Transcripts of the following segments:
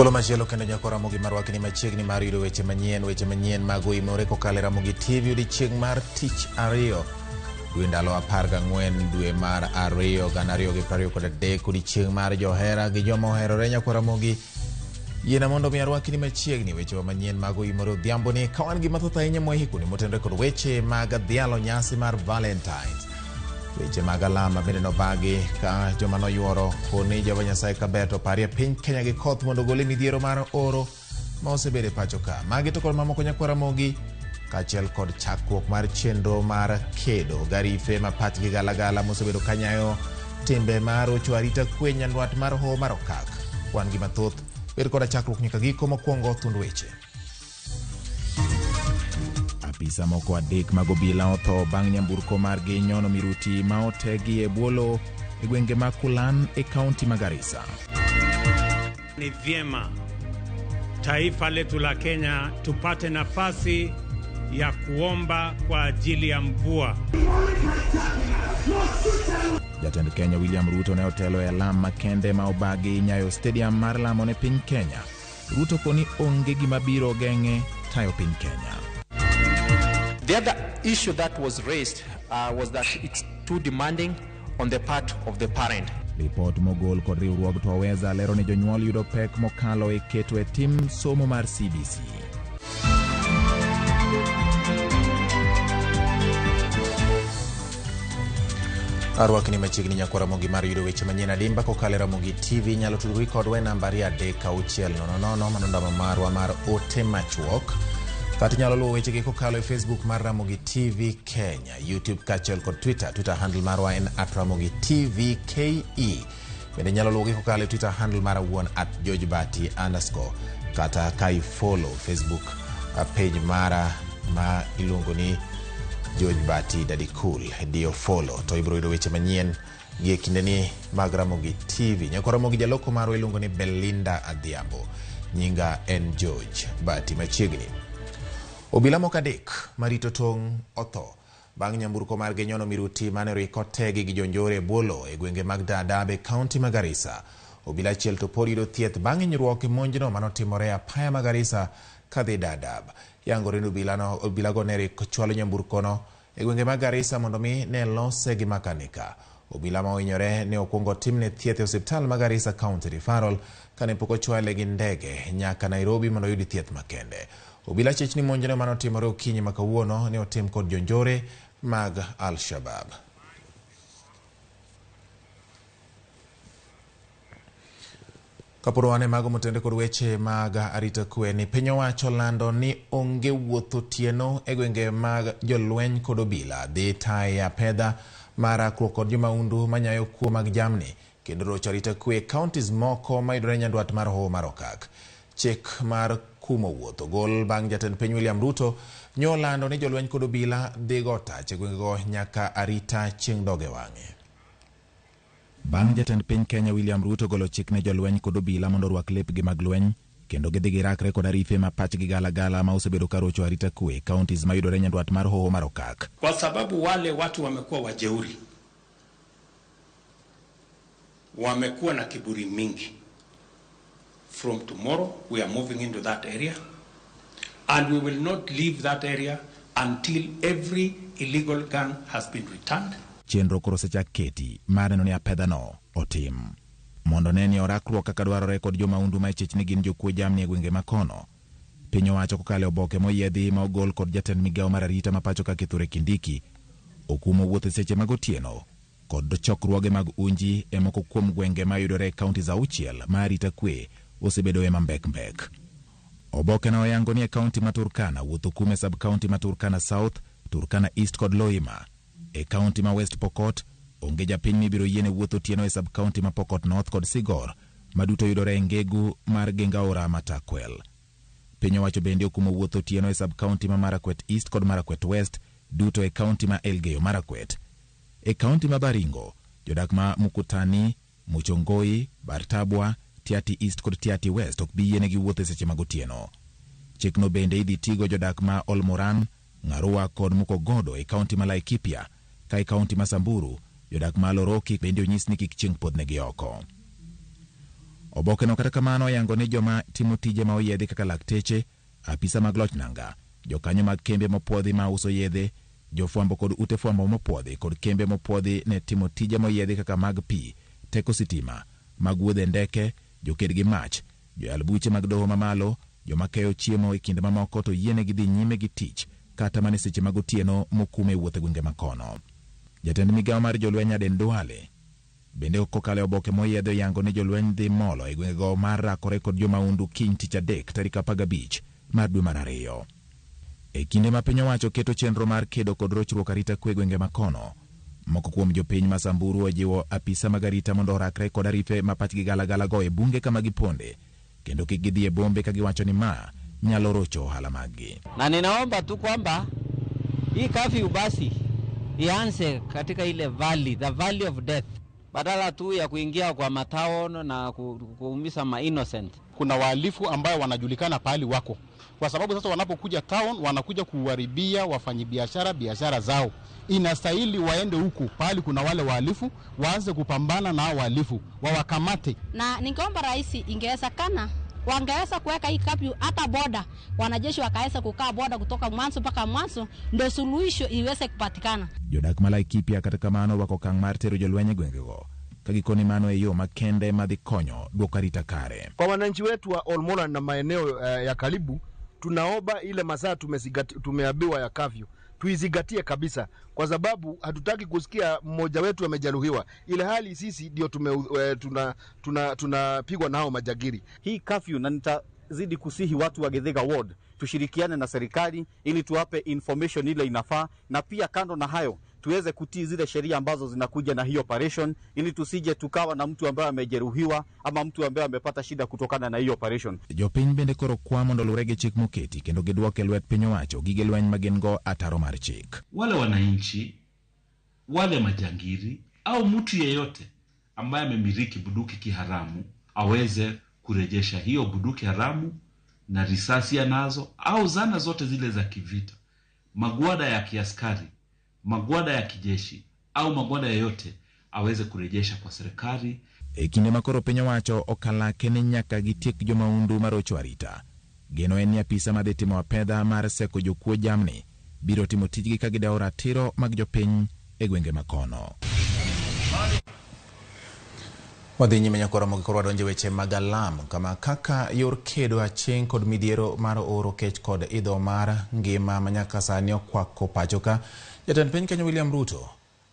Thuolo machielo kendo nyako Ramogi marwakni machiegni mar yudo weche manyien, weche manyien mag oimore kokalo e Ramogi TV odiechieng' mar tich ariyo dwe ndalo 14 dwe mar 2 2023 odiechieng' mar johera gi joma oherore. Nyako Ramogi, yiena mondo mi arwakni machiegni wechewa manyien mag oimore odhiamboni ka wan gi mathoth ahinya mwahikoni motenore kod weche mag dhialo nyasi mar Valentines. Weche mag alama bende nobagi ka joma noyuoro koni Jehova Nyasaye kaber to parie piny Kenya gi koth mondo ogole midhiero mar oro ma osebedo e pacho ka. Magi to kod mamoko nyakwa Ramogi kaachiel kod chakruok mar chenro mar kedo garife ma pachgi galagala mosebedo kanyayo timbe mar rocho arita kwe nyandwat mar hoho mar Okak. Wan gi mathoth, bed koda chakruok nyaka giko. Mokwongo thund weche. Apisa moko 3 mag obila otho bang' nyamburko margi nyono miruti ma otegi e bwo lowo e gwenge mag Kulan e kaunti ma Garissa. Ni vyema taifa letu la Kenya tupate nafasi ya kuomba kwa ajili ya mvua. Jatend Kenya William Ruto ne otelo e alam makende ma obagi Nyayo Stadium mar lamo ne piny Kenya. Ruto koni onge gima biro geng'e tayo piny Kenya. The other issue that was raised was that it's too demanding on the part of the parent. Ripot mogol kod riwruog Twaweza lero ni jonyuol yudo pek mokalo e keto e tim somo mar CBC. Arwakni machiegni nyakwa Ramogi mar yudo weche manyien adimba kokalo e Ramogi TV. Inyalo tudori kodwa e namba 23600, mano namba marwa mar ote machuok. Kata inyalo luwo wechegi kokalo e Facebook mar Ramogi TV Kenya, YouTube kaachiel kod Twitter. Twitter handle marwa en @RamogiTVKE. Bende inyalo luwogi kokalo e Twitter handle mara wuon @GeorgeBati_ kata ka i-follow Facebook page mara ma iluongo ni George Bati Daddy Cool, diyo follow to ibiro yudo weche manyien gi e kindeni mag Ramogi TV. Nyako Ramogi jaloko marwa iluongo ni Belinda Adhiambo. Nyinga en George Bati. Machiegni. Obila moko 3 marito tong' otho bang' nyamburko margi nyono miruti mane oriko tegi gi jonjore e bwo lowo e gwenge mag Dadaab e kaunti ma Garissa. Obila achiel to pod yudo thieth bang' hinyruok e monjno manotimore e apaya ma Garissa kadhi Dadaab. Yangore ni obilago ne rik chwalo nyamburkono e gwenge mag Garissa mondo mi ne lose gi makanika. Obila ma ohinyore ne okwongo timne thieth e osiptal ma Garissa County Referral kane pok ochwale gi ndege nyaka Nairobi mondo oyud thieth makende. Obila chich ni monjno manotimore okinyi ma kawuono ne otim kod jonjore mag Al-Shabaab. Kapod wan e mago motenore kod weche mag arita kwe ni piny owacho lando ni onge wuoth otieno e gwenge mag jolweny kod obila dhi tayo apedha mar rakruok kod jomaundu manyayo kuo mag jamni kendo rocho arita kwe e counties moko mayudore nyandwat mar hoho mar Okak. Chik mar kumo wuoth ogol bang' jatend piny William Ruto nyo lando ni jolweny kod obila dhi go tach e gwengego nyaka arita chieng' dog e wang'e. Bang' jatend piny Kenya William Ruto golo chik ne jolweny kod obila mondo orwak lepgi mag lweny kendo gidhi girakre kod arife ma pachgi galagala ma osebedo ka rocho arita kwe e counties mayudore nyandwat mar hoho mar Okak. Kwa sababu wale watu wamekuwa wajeuri, wamekuwa na kiburi mingi. From tomorrow we are moving into that area and we will not leave that area until every illegal gun has been returned. Chenro koro osechak keti mar neno ni apedhano otim. Mondo ne ni orakruok kaka dwarore kod jomaundu ma ichich ni gin jokuo jamni e gwenge makono. Piny owacho kokalo e oboke moyiedhi ma ogol kod jatend migawo mar arita ma pacho ka Kithure Kindiki okumo wuoth e seche mag otieno kod chokruoge mag unji e moko kuom gwenge mayudore e counties 6 ma arita kwe osebedoe mambek mbek. Oboke no oyango ni e kaunti ma Turkana wuoth okum e sub kaunti ma Turkana South, Turkana East kod Loima. E kaunti ma West Pokot, onge japiny mibiro yiene wuoth otieno e sub kaunti ma Pokot North kod Sigor, ma duto yudore e ngegu mar Gengaora Matakwel. Piny owacho bende okumo wuoth otieno e sub kaunti ma Marakwet East kod Marakwet West, duto e kaunti ma Elgeyo Marakwet. E kaunti ma Baringo, jodak ma Mukutani, Muchongoi, Bartabwa, Tiaty East kod Tiaty West ok bi yienegi wuoth e seche mag otieno. Chikno bende idhi tigo jodak ma Olmoran, Ng'arua kod Mukogodo e kaunti ma Laikipia, ka e kaunti ma Samburu, jodak ma Loroki bende onyis ni kik chieng' podhnegi oko. Oboke no kata kamano oyango ni joma timo tije ma oyiedhi kaka lakteche, apisa mag loch nanga, jokanyo mag kembe mopuodhi ma uso yedhe, jofwambo kod ute fwambo mopuodhi kod kembe mopuodhi ne timo tije moyiedhi kaka mag pi, teko sitima, mag wuodhe ndeke, joked gi mach, joyal buche mag doho mamalo, joma keyo chiemo e kind mamoko to yienegi dhi nyime gi tich kata mana seche mag otieno mokume wuoth e gwenge makono. Jatend migawo mar jolweny Aden Duale bende kokalo e oboke moyiedhi oyango ni jolweny dhi molo e gwengego mar rakore kod jomaundu kiny tich adek tarik 15 mar dwe mar 2. E kinde ma piny owacho keto chenro mar kedo kod rochruok arita kwe gwenge makono, moko kuom jopiny ma Samburu ojiwo apisa mag arita mondo orakre kod arife ma pachgi galagala go e bunge kama giponde, kendo kik gidhi e bombe ka giwacho ni ma nyalo rocho ohala maggi. Na ninaomba tu kwamba hii curfew basi ianze katika ile valley, the valley of death, badala tu ya kuingia kwa mataono na kuumiza ma innocent. Kuna wahalifu ambao wanajulikana pahali wako, kwa sababu sasa wanapokuja town wanakuja kuharibia wafanyibiashara biashara zao. Inastahili waende huku pahali kuna wale wahalifu, waanze kupambana na wahalifu, wawakamate. Na ningeomba rais, ingewezekana wangeweza kuweka hii curfew hata boda, wanajeshi wakaweza kukaa boda kutoka mwanzo mpaka mwanzo, ndio suluhisho iweze kupatikana. Jodak ma Laikipia kata kamano orwako okang' mar tero jolweny e gwengego ka gikoni mano e yo makende madhi konyo duoko arita kare. Kwa wananchi wetu wa Olmolan na maeneo ya karibu, tunaomba ile masaa tumeambiwa ya curfew tuizingatie kabisa, kwa sababu hatutaki kusikia mmoja wetu amejeruhiwa, ile hali sisi ndio tunapigwa nao majagiri. Hii curfew, na nitazidi kusihi watu wa Githiga Ward tushirikiane na serikali ili tuwape information ile inafaa, na pia kando na hayo tuweze kutii zile sheria ambazo zinakuja na hiyo operation, ili tusije tukawa na mtu ambaye amejeruhiwa ama mtu ambaye amepata shida kutokana na hiyo operation. Jopiny bende koro kwa mondo olure gi chik moketi kendo giduok e lwet piny owacho gige lweny ma gin go ataro mar chik. Wale wananchi, wale majangiri au mtu yeyote ambaye amemiliki bunduki kiharamu aweze kurejesha hiyo bunduki haramu na risasi anazo au zana zote zile za kivita, magwada ya kiaskari, magwada ya kijeshi au magwada yoyote aweze kurejesha kwa serikali. E kinde ma koro piny owacho okalake ni nyaka gitiek jomaundu marocho arita, geno en ni apisa madhi timo apedha mar seko jokuo jamni biro timo tijgi ka gidewo ratiro mag jopiny e gwenge makono. Wadhi nyime nyakoro mogi koro wadonjo weche mag alam kama kaka yor kedo aching' kod midhiero mar oro kech kod idho mar ngima manyaka sani okwako pacho ka. Jatend piny Kenya William Ruto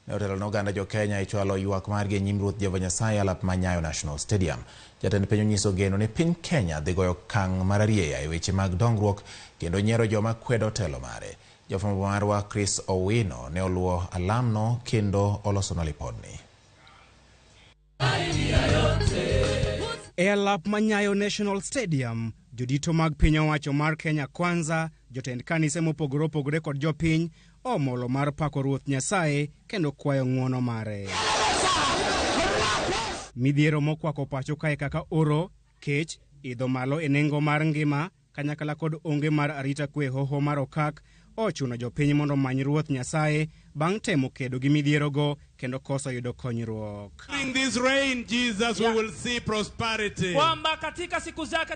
ne otelo ne oganda jo Kenya e chwalo ywak margi e nyim Ruoth Jehova Nyasaye alap ma Nyayo National Stadium. Jatend piny onyiso geno ni piny Kenya dhi goyo okang' mararieya e weche mag dongruok kendo nyiero joma kwedo telo mare. Jafwambo marwa Chris Owino ne oluwo alamno kendo olosonwa lipodni. E alap ma Nyayo National Stadium, jodito mag piny owacho mar Kenya Kwanza, jotend kanise mopogore opogore kod jopiny omolo mar pako Ruoth Nyasaye kendo kwayo ng'uono mare. Midhiero mokwako pacho kae kaka oro, kech, idho malo e nengo mar ngima, kanyakla kod onge mar arita kwe hoho mar okak ochuno jopiny mondo omany Ruoth Nyasaye bang' temo kedo gi midhierogo kendo koso yudo konyruok. During this reign, Jesus, we will see prosperity. Kwamba katika siku zake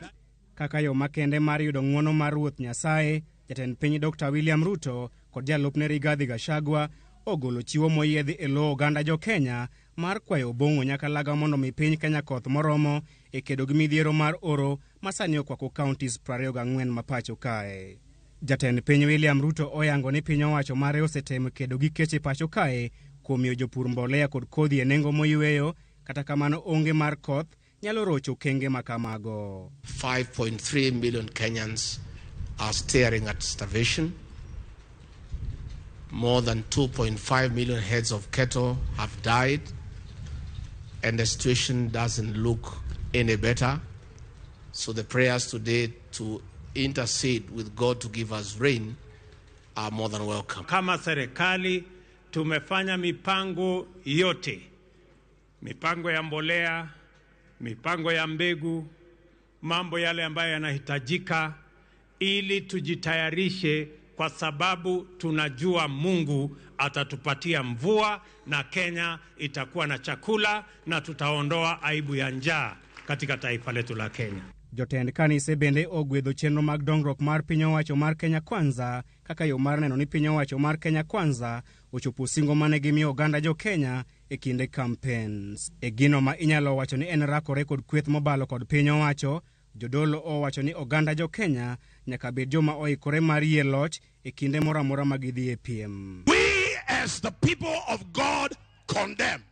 Kaka yo makende mar yudo ng'uono mar Ruoth Nyasaye, jatend piny Dr. William Ruto kod jalupne Rigathi Gachagua ogolo chiwo moyiedhi e lo oganda jo Kenya mar kwayo Obong'o Nyakalaga mondo mi piny Kenya koth moromo e kedo gi midhiero mar oro ma sani okwako counties 24 ma pacho kae. Jatend piny William Ruto oyango ni piny owacho mare osetemo kedo gi kech e pacho kae kuom miyo jopur mbolea kod kodhi e nengo moyweyo, kata kamano onge mar koth nyalo rocho okenge ma kamago. 5.3 million Kenyans are staring at starvation. More than 2.5 million heads of cattle have died, and the situation doesn't look any better. So the prayers today to intercede with God to give us rain are more than welcome. Kama serikali tumefanya mipango yote, mipango ya mbolea, mipango ya mbegu, mambo yale ambayo yanahitajika ili tujitayarishe, kwa sababu tunajua Mungu atatupatia mvua na Kenya itakuwa na chakula na tutaondoa aibu ya njaa. katika taifa letu la Kenya. Jotend kanise bende ogwedho chenro mag dongruok mar piny owacho mar Kenya Kwanza kaka yo mar neno ni piny owacho mar Kenya Kwanza ochopo singo mane gimiyo oganda jo Kenya e kinde campaigns. E gino ma inyalo wacho ni en rakore kod kweth mobalo kod piny owacho, jodolo owacho ni oganda jo Kenya nyaka bed joma oikore mar yie loch e kinde moro amora ma gidhi e piem. We as the people of God condemn.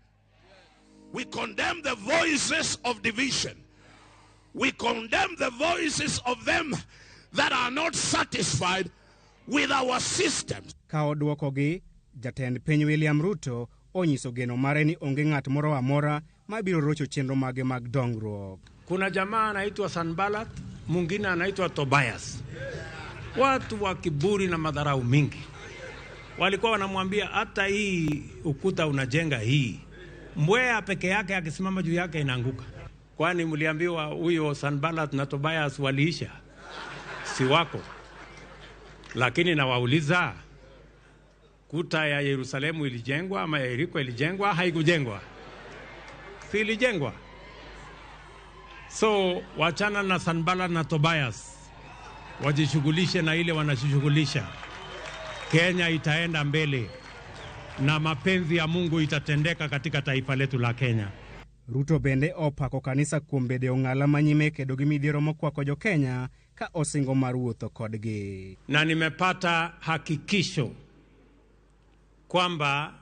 We condemn the voices of division. We condemn the voices of them that are not satisfied with our systems. Ka odwokogi, jatend piny William Ruto onyiso geno mare ni onge ng'at moro amora mabiro rocho chenro mage mag dongruok. Kuna jamaa anaitwa Sanbalat, mwingine anaitwa Tobias, watu wa kiburi na madharau mingi. Walikuwa wanamwambia hata hii ukuta unajenga hii, mbweha peke yake akisimama juu yake inaanguka. Kwani mliambiwa huyo Sanbalat na Tobias waliisha? Si wako. Lakini nawauliza, kuta ya Yerusalemu ilijengwa ama ya Yeriko ilijengwa? Haikujengwa. Si ilijengwa? So wachana na Sanbalat na Tobias, wajishughulishe na ile wanashughulisha. Kenya itaenda mbele na mapenzi ya Mungu itatendeka katika taifa letu la Kenya. Ruto bende opako kanisa kuom bedo e ong'ala ma nyime kedo gi midhiero mokwako jo Kenya ka osingo mar wuotho kodgi. Na nimepata hakikisho kwamba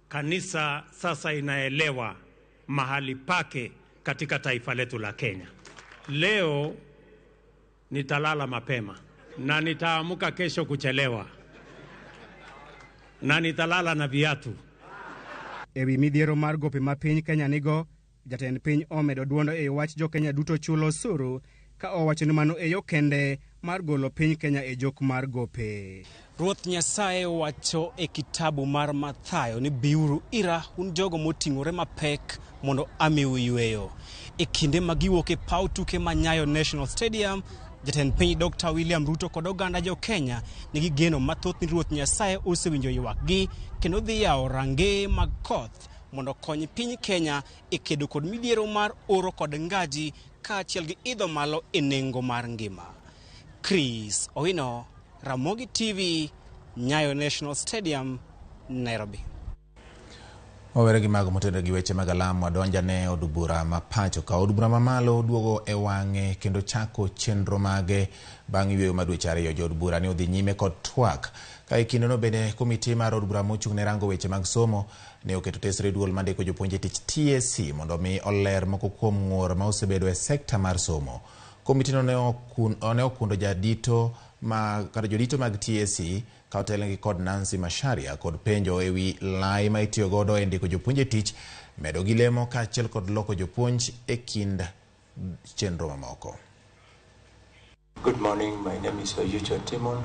kanisa sasa inaelewa mahali pake katika taifa letu la Kenya. Leo nitalala mapema na nitaamuka kesho kuchelewa na nitalala na viatu. Ewi midhiero mar gope ma piny Kenya nigo, jatend piny omedo duondo e wach jo Kenya duto chulo osuru ka owacho ni mano e yo kende mar golo piny Kenya e jok mar gope. Ruoth Nyasaye wacho e kitabu mar Mathayo ni biuru ira un jogo moting'ore mapek mondo amiu yweyo. E kinde ma giwuok e paw tuke ma Nyayo National Stadium, jatend piny Dr. William Ruto kod oganda jo Kenya nigi geno mathoth ni Ruoth Nyasaye osewinjo ywakgi kendo dhi yawo rangeye mag koth mondo okony piny Kenya e kedo kod midhiero mar oro kod ngaji kaachiel gi idho malo e nengo mar ngima. Chris Owino, Ramogi TV, Nyayo National Stadium, Nairobi. Wawere gi mago motenore gi weche mag alam, wadonja ne od bura ma pacho ka od bura mamalo duogo e wang'e kendo chako chenro mage bang' yweyo ma dweche ariyo. Jood bura ne odhi nyime kod twak ka e kindeno bende komiti mar od bura mochung' ne rango weche mag somo ne oketo tesre duol mandiko jopuonj e tich TSC mondo mi oler moko kuom ng'ur ma osebedo e sekta mar somo. Komitino ne okundo jadito ma kata jodito mag TSC ka otelnegi kod Nancy Macharia kod penjo ewi lai ma itiyo godo e ndiko jopuonj e tich, medo gi lemo kaachiel kod loko jopuonj e kind chenro mamoko. Good morning, my name is Oyucho Timon.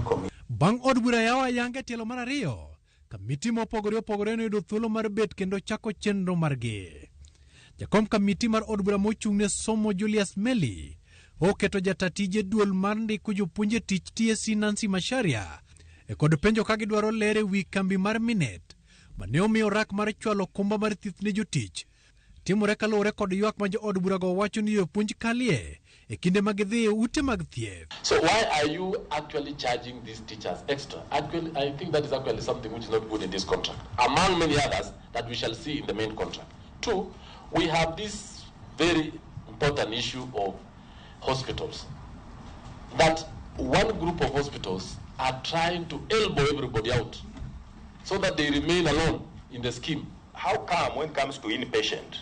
Bang' od bura yawo ayanga e tielo mar ariyo, kamiti mopogore opogore noyudo thuolo mar bet kendo chako chenro margi. Jakom kamiti mar od bura mochung' ne somo Julius Meli oketo jata tije duol mar ndiko jopuonj e tich TSC Nancy Macharia e kod penjo ka gidwaro ler e wi kambi mar Minet mane omiyo rak mar chwalo okumba mar thieth ne jotich timore kaluwore kod ywak ma jood burago wacho ni jopuonj kalie e kinde ma gidhi e ute mag thieth. So why are you actually charging these teachers extra? Actually, I think that is actually something which is not good in this contract, among many others that we shall see in the main contract. Two, we have this very important issue of hospitals, that one group of hospitals are trying to elbow everybody out so that they remain alone in the scheme. How come when it comes to inpatient,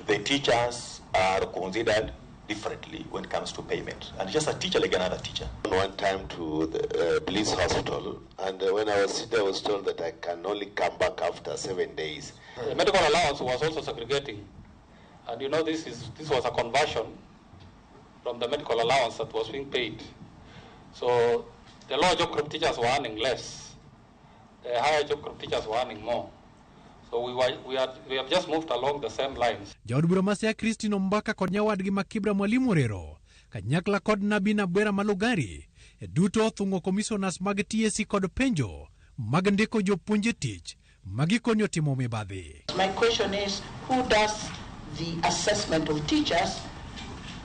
the teachers are considered differently when it comes to payment? And just a teacher like another teacher. One time to the police hospital, and when I was there, I was told that I can only come back after 7 days. The medical allowance was also segregating, and you know this was a conversion from the medical allowance that was being paid. So the lower job group teachers were earning less, the higher job group teachers were earning more. So we have just moved along the same lines. Jaod bura ma Siaya Christine Ombaka kod nyawadgi ma Kibra Mwalimu Orero kanyakla kod Nabina Bwera Malugari e duto othung'o komisionas mag TSC kod penjo mag ndiko jopuonj e tich ma gikoni otimo mibadhi. My question is, who does the assessment of teachers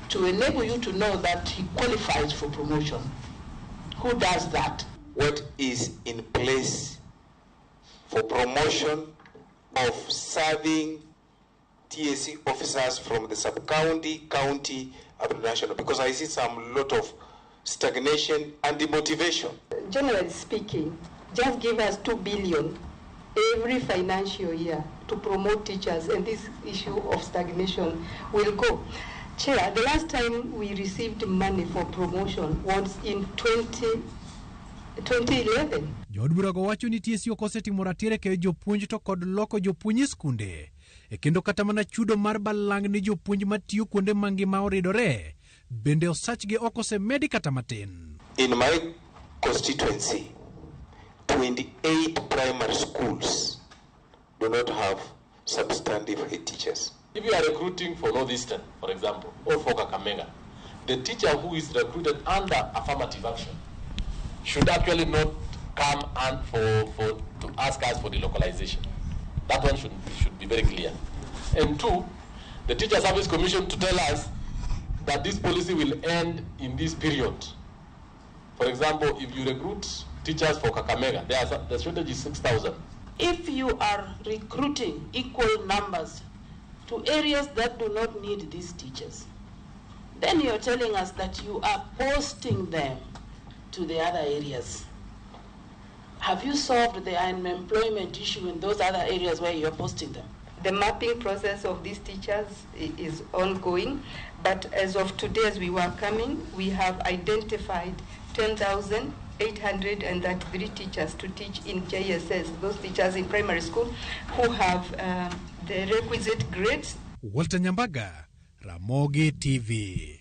to enable you to know that he qualifies for promotion? Who does that? What is in place for promotion of serving TSC officers from the sub-county, county, up to national? Because I see some lot of stagnation and demotivation. Generally speaking, just give us 2 billion every financial year to promote teachers, and this issue of stagnation will go. Chair, the last time we received money for promotion was in 2011. Jood burago wacho ni TSC ok osetimo ratiro e keyo jopuonj to kod loko jopuonj e skunde. E kendo kata mana chudo mar balang' ne jopuonj matiyo kuonde mangima oridore, bende osachgi ok osemedi kata matin. In my constituency, 28 primary schools do not have substantive head teachers. If you are recruiting for Northeastern, for example, or for Kakamega, the teacher who is recruited under affirmative action should actually not come and for to ask us for the localization. That one should be very clear. And two, the Teacher Service Commission to tell us that this policy will end in this period. For example, if you recruit teachers for Kakamega, the shortage is 6,000. If you are recruiting equal numbers to areas that do not need these teachers, then you're telling us that you are posting them to the other areas. Have you solved the unemployment issue in those other areas where you're posting them? The mapping process of these teachers is ongoing, but as of today, as we were coming, we have identified 10,833 teachers to teach in JSS, those teachers in primary school who have the requisite grades. Walter Nyambaga, Ramogi TV.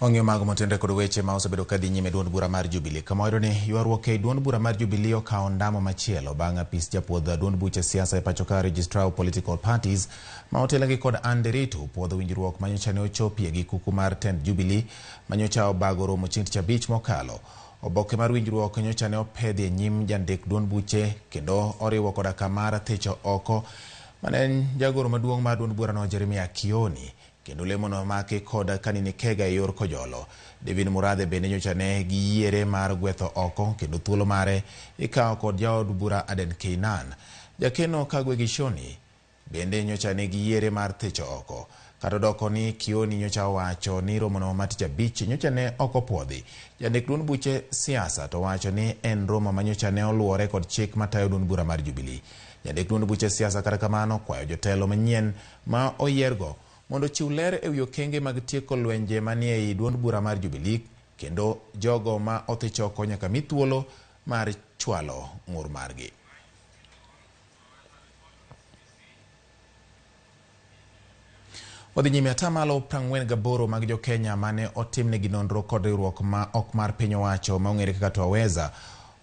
Wang'iyo mago motenore kod weche ma osebedo ka dhi nyime duond bura mar Jubilee. Kama wayudo ni ywaruok ei duond bura mar Jubilee okawo ndamo machielo bang' apis japuodh duond buche siasa e pacho ka Registrar of Political Parties ma otelnegi kod Anne Nderitu puodho winjruok manyocha ne ochopie gi kuku mar tend Jubilee manyocha obago romo chieng' tich abich mokalo. Oboke mar winjruok nyocha ne opedhi e nyim jandik duond buche kendo oriwo koda kamar thicho oko mane en jagoro maduong' mar duond burano Jeremiah Kioni. Kendo lemono omaki kod Kanini Kega e yor kojolo. David Murathe bende nyocha ne giyiere mar gwetho oko kendo thuolo mare ikawo kod jaod bura Aden Keynan. Jakeno Kagwe Gishoni bende nyocha ne giyiere mar thicho oko. Kata odoko ni Kioni nyocha owacho ni romono ma tich abich nyocha ne ok opuodhi. Jandik duond buche siasa to wacho ni en romo ma nyocha ne oluwore kod chik matayo duond bura mar Jubilee. Jandik duond buche siasa kata kamano kwayo jotelo manyien ma oyiergo mondo chiw ler ewi okenge mag tieko lwenje manie ei duond bura mar Jubilee kendo jogo ma othich oko nyaka mi thuolo mar chwalo ng'ur margi. Wadhi nyime atamalo 48 mag jo-Kenya mane otimnegi nonro kod riwruok ma ok mar piny owacho ma ong'ere kaka Twaweza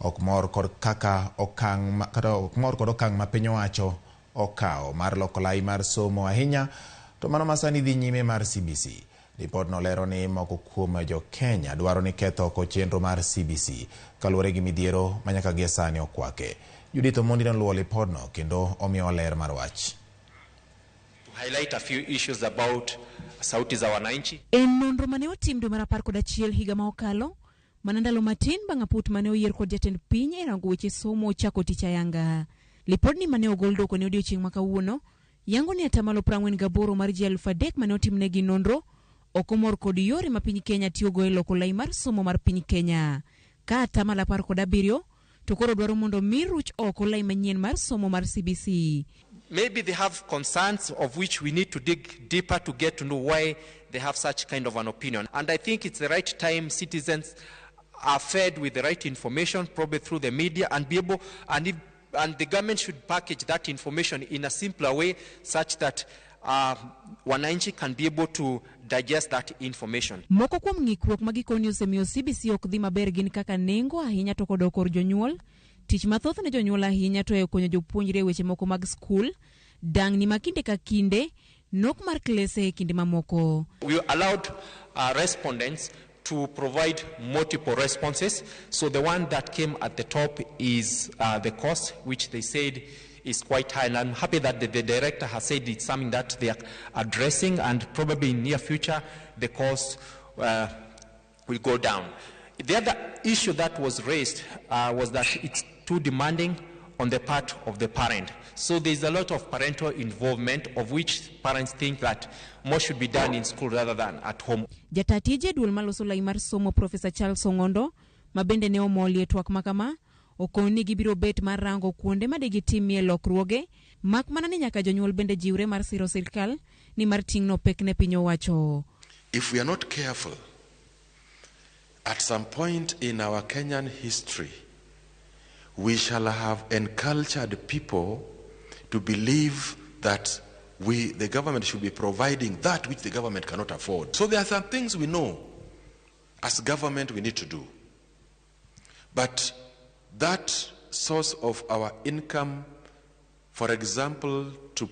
ok mor kod kaka okang' kata ok mor kod okang' ma piny owacho okawo mar loko lai mar somo ahinya to mano masani dhi nyime mar CBC. Ripod no lero ni moko kuom jo-Kenya dwaro ni ketho oko chenro mar CBC kaluwore gi midhiero ma nyaka gie sani okwake. Judith Omondi noluwo ripodno kendo omiyowa ler mar wach. Highlight a few issues about Sauti za Wananchi. En nonro mane otim dwe mar 11 higa ma okalo, mana ndalo matin bang' aput mane oyier kod jatend piny e rango weche somo chako tich ayanga. Lipodni mane ogol dwoko ne odiochieng' ma kawuono, yango ni atamalo 48 mar ji 3,000 mane otimnegi nonro ok omor kod yore ma piny Kenya tiyogo e loko lai mar somo mar piny Kenya. Ka atamalo 17 to koro dwaro mondo mi ruch oko lai manyien mar somo mar CBC. Maybe they have concerns of which we need to dig deeper to get to know why they have such kind of an opinion. And I think it's the right time citizens are fed with the right information, probably through the media, and be able, and if, and the government should package that information in a simpler way such that wananchi can be able to digest that information. Moko kuom ng'ikruok ma gikoni osemiyo CBC ok dhi maber gin kaka nengo ahinya to kod kor jonyuol, tich mathoth ne jonyuol ahinya to e konyo jopuonjre e weche moko mag skul, dangni ma kinde ka kinde, nok mar klese e kinde mamoko. We allowed respondents to provide multiple responses. So the one that came at the top is the cost, which they said is quite high. And I'm happy that the director has said it's something that they are addressing, and probably in near future, the cost will go down. The other issue that was raised was that it's too demanding on the part of the parent. So there's a lot of parental involvement, of which parents think that more should be done in school rather than at home. Jata tije duol maloso lai mar somo Profesa Charles Ong'ondo ma bende ne omolie twak makama okoni ni gibiro bet mar rango kuonde ma digitimie lokruoge mak mana ni nyaka jonyuol bende jiwre mar siro sirkal ni mar ting'no pek ne piny owacho. If we are not careful, at some point in our Kenyan history, we shall have encultured people to believe that the government should be providing that which the government cannot afford. So there are some things we know as government we need to do. But that source of our income, for example, to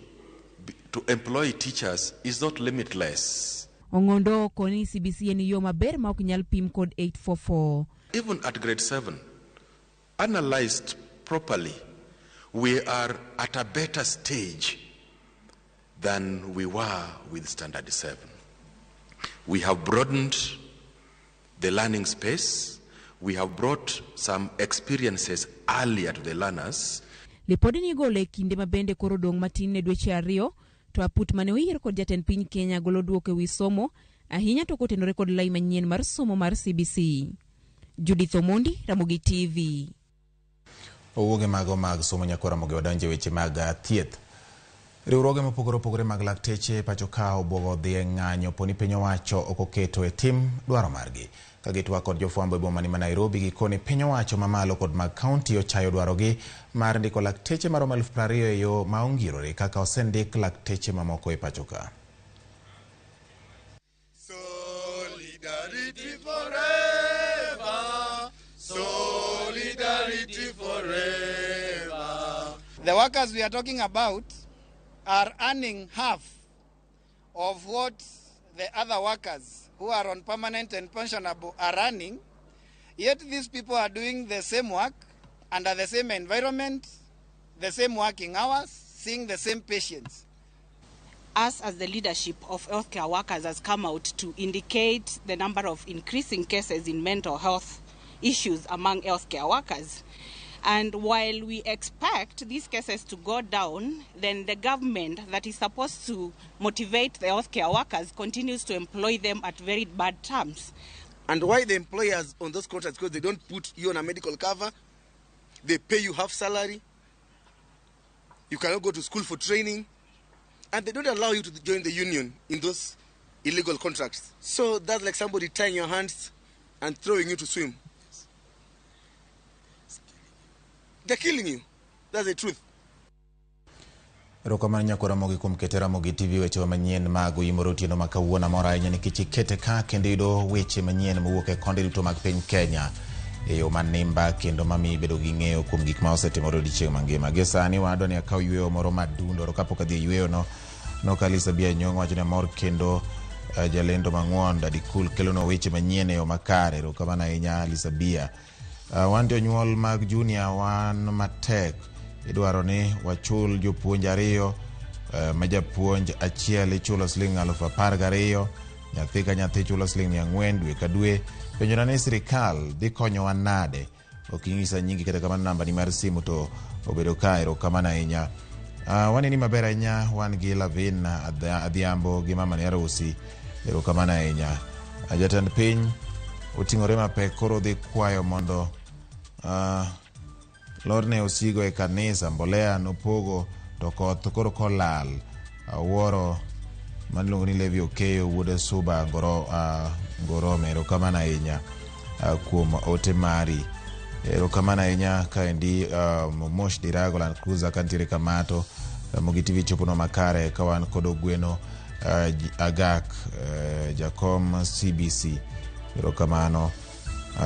employ teachers, is not limitless. Ong'ondo okoni CBC en yo maber ma ok nyal pim kod 844. Even at grade 7, analyzed properly, we are at a better stage than we were with Standard 7. We have broadened the learning space. We have brought some experiences earlier to the learners. Lipodni igolo e kinde ma bende koro dong' matin ne dweche 2 to aput mane oyier kod jatend piny Kenya golo duoko e wi somo ahinya to kotenore kod lai manyien mar somo mar CBC. Judith Omondi, Ramogi TV. Owuoge mago mag somo nyako Ramogi wadonje weche mag thieth. Riwruoge mopogore opogore mag lakteche pacho ka obwogo dhi e ng'anyo poni piny owacho ok oketo e tim dwaro margi. Ka gitwak kod jofwambo e boma ni ma Nairobi, gikone piny owacho mamalo kod mag kaunti ochayo dwarogi mar ndiko lakteche maromo 20,000 e yo ma ongirore kaka osendik lakteche mamoko e pacho ka. Solidarity forever, solidarity forever. The workers we are talking about are earning half of what the other workers who are on permanent and pensionable are earning, yet these people are doing the same work under the same environment, the same working hours, seeing the same patients. Us as the leadership of healthcare workers has come out to indicate the number of increasing cases in mental health issues among healthcare workers. And while we expect these cases to go down, then the government that is supposed to motivate the healthcare workers continues to employ them at very bad terms. And why the employers on those contracts? Because they don't put you on a medical cover, they pay you half salary, you cannot go to school for training, and they don't allow you to join the union in those illegal contracts. So that's like somebody tying your hands and throwing you to swim. They're killing you. That's the truth. Erokamano nyako Ramogi kuom kete Ramogi TV weche manyien mag oyimore otieno ma kawuono. Amor ahinya nikech ikete ka kendo iyudo weche manyien mowuok e konde duto mag piny Kenya e yo manimba kendo mamiyi bedo gi ng'eyo kuom gik ma osetimore odiechieng' mangima. Gie sani wadwa ni akaw yweyo moro madundo to kapok adhi e yweyono nokalisa Bia Nyong'o wacho ni amor kendo jalendo mang'won Daddy Cool kelonwa weche manyien e yo makare. Erokamano ahinya Alisa Bia. Wan jonyuol mag junior wan matek, idwaro ni wachul jopuonj 2, ma japuonj achiel ichulo siling 12,000, nyathi ka nyathi chulo siling 400 dwe ka dwe. Penjona ni sirikal dhi konyowa nade? Ok inyisa nyingi kata kamano nambani mar simu to obedo ka. Erokamano ahinya. Waneni maber ahinya, wan gi Lavin Adhiambo gi mama ne Arusi. Erokamano ahinya. Jatend piny oting'ore mapek koro dhi kwayo mondo lorne osigo e kanisa. Mbolea nopogo to koth koro kolal. Awuoro maniluongo ni Levi Okeyo wuod Suba Ngorome. Erokamano ahinya kuom ote mari. Erokamano ahinya kaendi Mosh Dirago Land Cruiser kantiere Kamato. Ramogi TV choponwa makare ka wan kod Ogweno Agak jakom CBC. Erokamano.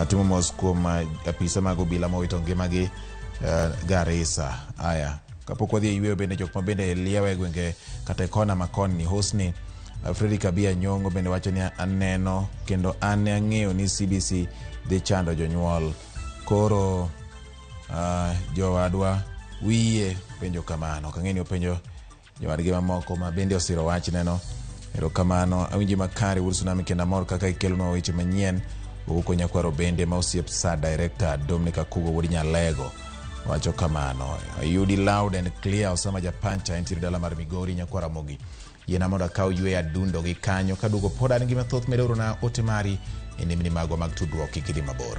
Timo mos kuom apisa mag obila mowito ngimagi Garissa. Aya, kapok wadhi e yweyo bende jok ma bende liewo e gwenge kata e kona ma koni Hosni Fredrick Abia Nyong'o bende wacho ni aneno kendo an ang'eyo ni CBC dhi chando jonyuol. Koro jowadwa Wiye penjo kamano. Ok ang'e ni openjo jowadgi mamoko ma bende osiro wachneno. Erokamano. Awinji makare wuod Tsunami kendo amor kaka ikelonwa weche manyien. Ouko nyakwaro bende ma osiep Sir Director Dominic Akugo wuod Nyalego wacho kamano. Ayudi loud and clear Osama Japancha entiere dala mar Migori nyakwar Ramogi. Yiena mondo akaw yweyo adundo gi kanyo kaduogo pod an gi mathoth med orona ote mari e nembni magwa mag tudruok kik idhi mabor.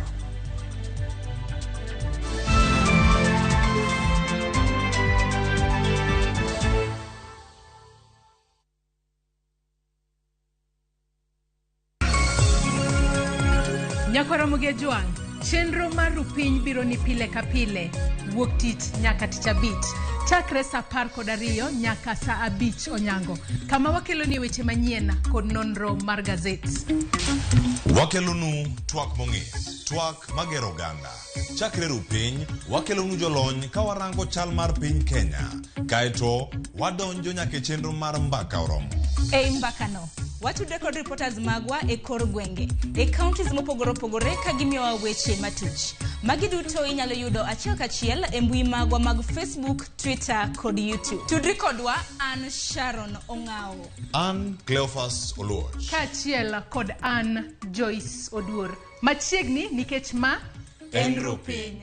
Nyakwaramogi Ajwang', chenro mar Rupiny biro ni pile ka pile wuok tich nyaka tich abich chakre saa 12 nyaka saa 5 onyango kama wakeloni weche manyien kod nonro mar gazet. Wakelonu twak mong'ith, twak magero oganda. Chakre rupiny, wakelonu jolony ka warango chal mar piny Kenya. Kaeto, wadonjo nyaka e chenro mar mbaka oromo. Ei mbakano, watudre kod reporters magwa e kor gwenge, e counties mopogore opogore ka gimiyowa weche matuch. Magi duto inyalo yudo achiel kachiel e mbui magwa mag Facebook, Twitter kod YouTube. Tudri kodwa, an Sharon Ong'awo. An Cleophas Oluoch. Kaachiel kod an Joyce Oduor. Machiegni nikech ma En Rupiny.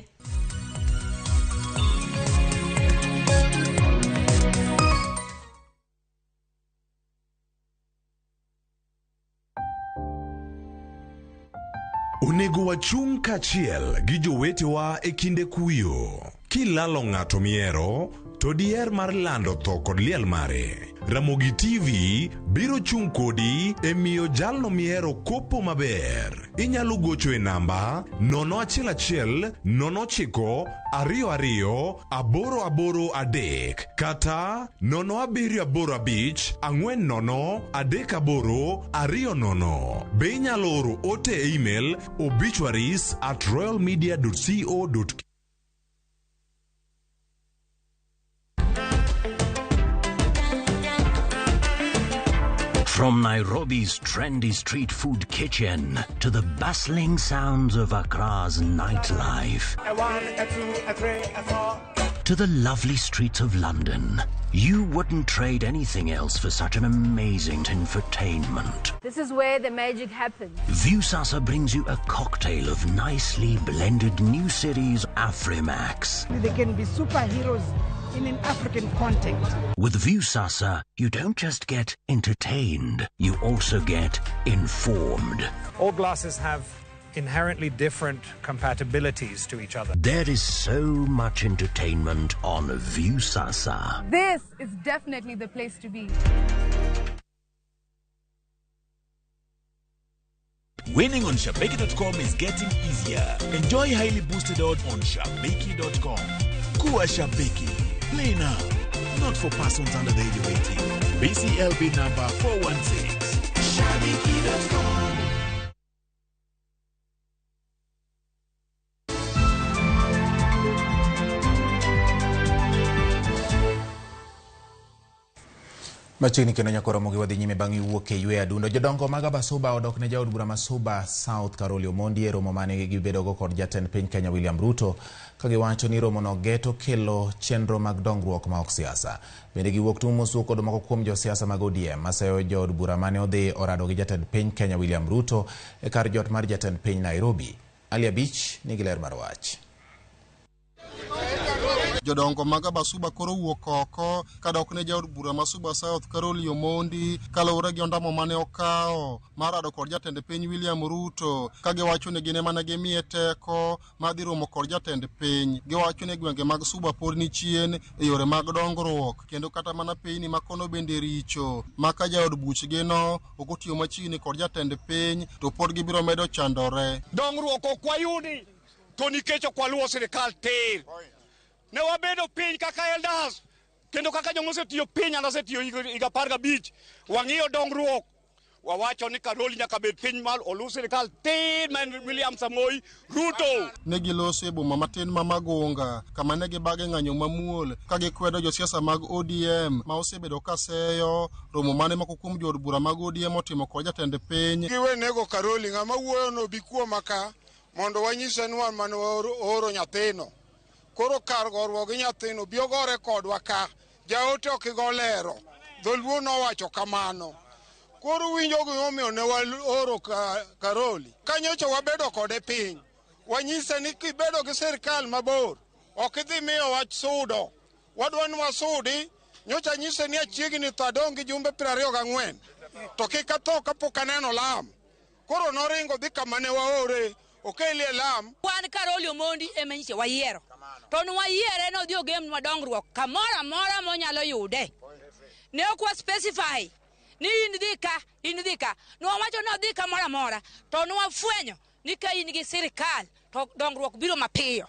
Onego wachung' kaachiel gi jowetewa e kinde kuyo. Kilalo ng'ato mihero, to diher mar lando tho kod liel mare. Ramogi TV biro chung' kodi e miyo jalno mihero kopo maber. Inyalo gocho e namba 011 09 22 883 kata 0785 40 38 20. Be inyalo oro ote e email obituaries@royalmedia.co.ke. From Nairobi's trendy street food kitchen to the bustling sounds of Accra's nightlife. A 1, a 2, a 3, a 4. To the lovely streets of London. You wouldn't trade anything else for such an amazing infotainment. This is where the magic happens. Viusasa brings you a cocktail of nicely blended new series Afrimax. They can be superheroes in an African context. With Viusasa, you don't just get entertained, you also get informed. All glasses have inherently different compatibilities to each other. There is so much entertainment on Viusasa. This is definitely the place to be. Winning on Shabiki.com is getting easier. Enjoy highly boosted odds on Shabiki.com. Kuwa Shabiki. Play now. Not for persons under the age of 18. BCLB number 416. Shabiki.com. Machiegni kendo nyakoro mogi wadhi nyime bang' wuok e yweyo adundo. Jodongo mag Abasuba odok ne jaod bura ma Suba South Karoli Omondi e romo mane gibedogo kod jatend piny Kenya William Ruto ka giwacho ni romono geto kelo chenro mag dongruok ma ok siasa. Bende giwuok tung' mosuo kod moko kuom josiasa mag ODM maseyo jood bura mane odhi orado gi jatend piny Kenya William Ruto e kar jot mar jatend piny Nairobi. Ali Abich nigi ler mar wach. Jodongo mag Abasuba koro wuok oko kadok ne jaod bura ma Suba South Karoli Omondi kaluwore gi ondamo mane okawo mar rado kod jatend piny William Ruto ka giwacho ni gin ema ne gimiye teko mar dhi romo kod jatend piny. Giwacho ni gwenge mag Suba pod ni chien e yore mag dongruok kendo kata mana pinyni ma kono bende richo ma ka jaod buchgino ok otiyo machiegni kod jatend piny to pod gibiro medo chandore. Dongruok ok wayudi to nikech ok waluwo sirikal tir. Ne wabedo piny kaka elders kendo kaka joma osetiyo piny, an asetiyo higa 15, wang'iyo dongruok wawacho ni Karoli nyaka bed piny mal oluw sirikal tir ma en William Samoei Ruto. Ne giloso e boma matin ma Magunga kama ne gibage ng'anyo mamuol ka gikwedo josiasa mag ODM ma osebedo ka seyo romo mane moko kuom jood bura mag ODM otimo kod jatend piny. Giwe nego Karoli, ng'ama wuoyo no bi kuoma ka mondo wanyise ni wan mane waoro nyathino. Koro kar goruok gi nyathino bi ogore kodwa ka. Jaote ok igo lero. Dholuo nowacho kamano. Koro winjo gimomiyo ne waoro Karoli. Ka nyocha wabedo kode piny, wanyise ni kibedo gi sirkal mabor, ok idhi miyo wach sudo. Wadwa ni wasudi. Nyocha anyise ni achiegni tho adong' gi jumbe 24. To kik atho kapok aneno lam. Koro noringo dhi kama ne waore, okelie lam. Wan Karoli Omondi ema nyiche wayiero. To nwayiere nodhi ogemnwa dongruok kamoro amora monyalo yude. Ne ok wa specify ni in dhi ka, in dhi ka. Nwawacho ni odhi kamoro amora. To nwafwenyo ni ka in gi sirikal to dongruok biro mapiyo.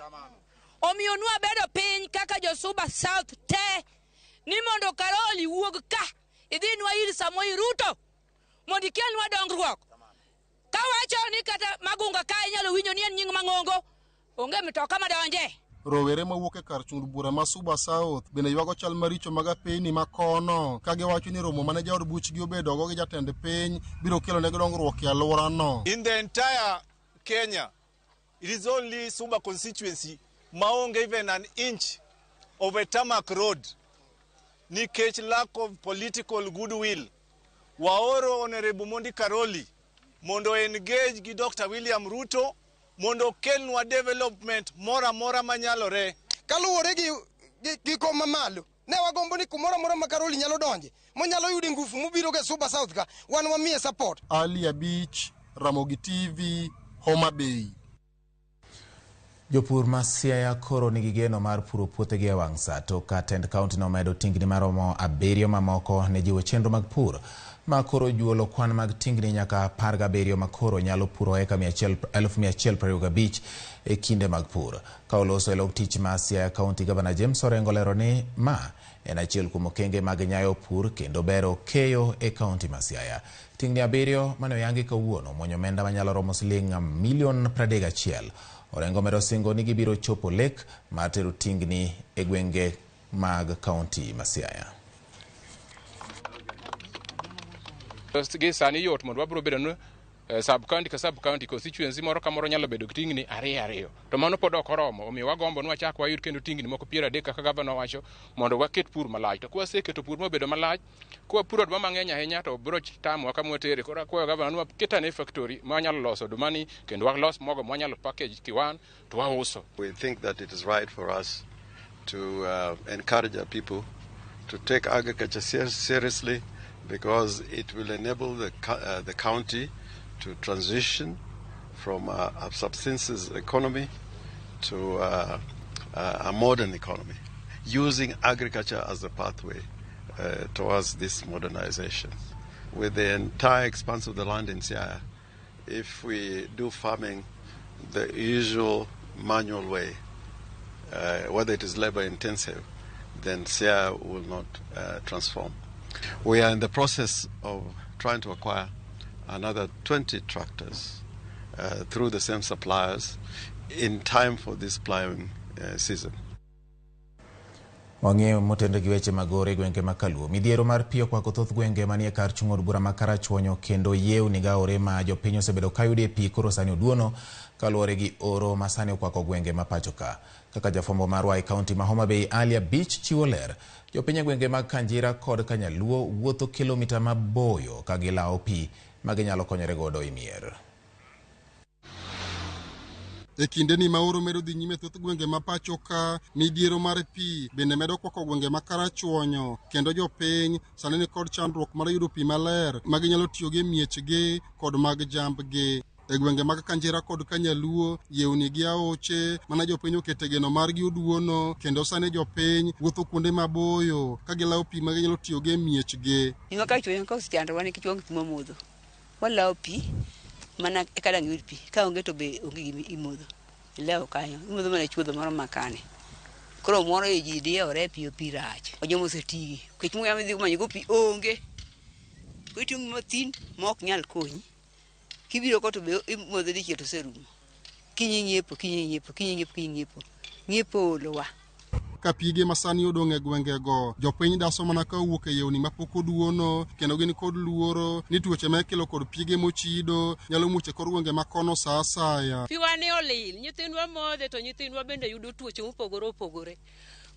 Omiyo nwabedo piny kaka jo Suba South te ni mondo Karoli wuog ka idhinwa ir Samoei Ruto mondo ikelnwa dongruok. Kawacho ni kata Magunga ka inyalo winjo ni en nying mang'ongo, onge mtoka madonje. Rowere mawuok e kar chung' bura ma Suba South bende ywago chal maricho mag apeyni ma kono ka giwacho ni romo mane jaod buchgi obedogo gi jatend piny biro kelo negi dongruok e alworano. In the entire Kenya, it is only Suba constituency maonge even an inch of a tarmac road nikech lack of political goodwill. Waoro Honorable Mondi Karoli mondo engage gi Dr. William Ruto mondo okelnwa development moro amora manyalore. Kaluwore gi kom mamalo, ne wagombo ni kumoro amora ma Karoli nyalo donje, monyalo yude ngufu mobiro go e Suba South ka, wan wamiye support. Ali Abich, Ramogi TV, Homa Bay. Jopur ma Siaya koro nigi geno mar puro puothegi e wang' sa to ka tend kaunti nomedo tingni maromo 7 mamoko ne jiwo chenro mag pur ma koro juolo kwan mag tingni nyaka 17 ma koro nyalo puro eka 1,125 e kinde mag pur. Ka oloso e lok tich ma Siaya County Governor James Orengo lero ni ma en achiel kuom okenge mag nyayo pur kendo bero keyo e kaunti ma Siaya. Tingni 7 mane oyangi kawuono muonyo omenda manyalo romo siling milion 31. Orengo medo singo ni gibiro chopo lek mar tero tingni e gwenge mag kaunti ma Siaya. Gi sani yot mondo wabiro bedo ni sub county ka sub county constituency moro ka moro nyalo bedo gi tingni 2 to mano pod ok oromo, omiyo wagombo ni wachak wayud kendo tingni moko 30 kaka gavana owacho mondo waket pur malach. To kwaseketo pur mobedo malach, kwapuro oduma mang'eny ahinya to biro tamowa kama watere. Koro akwayo gavana ni waket ane factory ma wanyalo loso odumani kendo walos mogo ma wanyalo package kiwan to wauso. We think that it is right for us to encourage our people to take agriculture seriously because it will enable the county to transition from a subsistence economy to a modern economy, using agriculture as a pathway towards this modernization. With the entire expanse of the land in Siaya, if we do farming the usual manual way, whether it is labor intensive, then Siaya will not transform. We are in the process of trying to acquire another 20 tractors through the same suppliers in time for this plowing season. Wang'eyo motendo gi weche mag oro e gwenge ma Kaluo. Midhiero mar pi okwako thoth gwenge manie kar chung' od bura ma Karachuonyo kendo yewni gaore ma jopiny osebedo kayude pi koro sani oduono kaluwore gi oro ma sani okwako gwenge ma pacho ka. Kaka jafwambo marwa e kaunti ma Homa Bay Alia Beach chiwo ler, jopiny e gwenge mag Kanjira kod Kanyaluo wuotho kilomita maboyo ka gilawo pi ma ginyalo konyore godo e mier. E kindeni ma oro medo dhi nyime thoth gwenge ma pacho ka, midhiero mar pi bende medo kwako gwenge ma Karachuonyo kendo jopiny sani ni kod chandruok mar yudo pi maler ma ginyalo tiyogo e miechgi kod mag jambgi. E gwenge mag Kanjira kod Kanyaluo, yewni gi aoche mana jopiny okete geno margi oduono kendo sani jopiny wuotho kuonde maboyo ka gilawo pi ma ginyalo tiyogo e miechgi. Pi ma Karachuonyo ka osechandowa nikech waonge pi mamodho. Walawo pi mana eka dang' iyud pi, ka onge to be onge gima imodho. Ilewo kanyo, imodho mana chuodho moro makane. Koro moro e ji diyewore piyo pi rach. Joma osetigi, nikech muya midhi manyogo pi onge. Koro iting'o mathin ma ok nyal konyi. Kibiro ko to be imodho dichiel to oserumo. Kiny ing'iepo, kiny ing'iepo, kiny ing'iepo, kiny ing'iepo. Ng'iepo oolowa. Ka pige masani odong' e gwengego, jopiny daso mana ka owuok e yewni mapok oduono kendo gin kod luoro ni tuoche ma ikelo kod pige mochido nyalo muoch e kor gwenge ma kono sa asaya. Piwa ni olil, nyithindwa modhe to nyithindwa bende yudo tuoche mopogore opogore.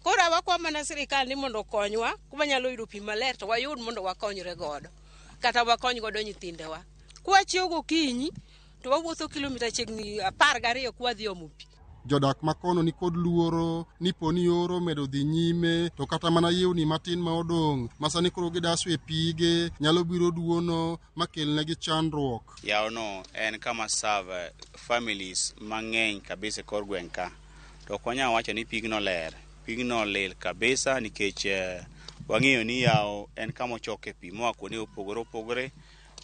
Koro wakwa mana sirikal ni mondo okonywa kuma nyalo yudo pi maler to wayud mondo wakonyre godo kata wakony godo nyithindewa. Kwachiew gokinyi to wawuotho kilomita chiegni 12 kwadhi omo pi. Jodak ma kono ni kod luoro ni po ni oro medo dhi nyime to kata mana yewni matin ma odong' ma sani koro gidaso e pige nyalo biro duono ma kelnegi chandruok. Yawono en kama serve families mang'eny kabisa e kor gweng' ka. To ok wanyal wacho ni pigno ler. Pigno lil kabisa nikech wang'eyo ni yawo en kama ochoke pi moa kuonde mopogore opogore.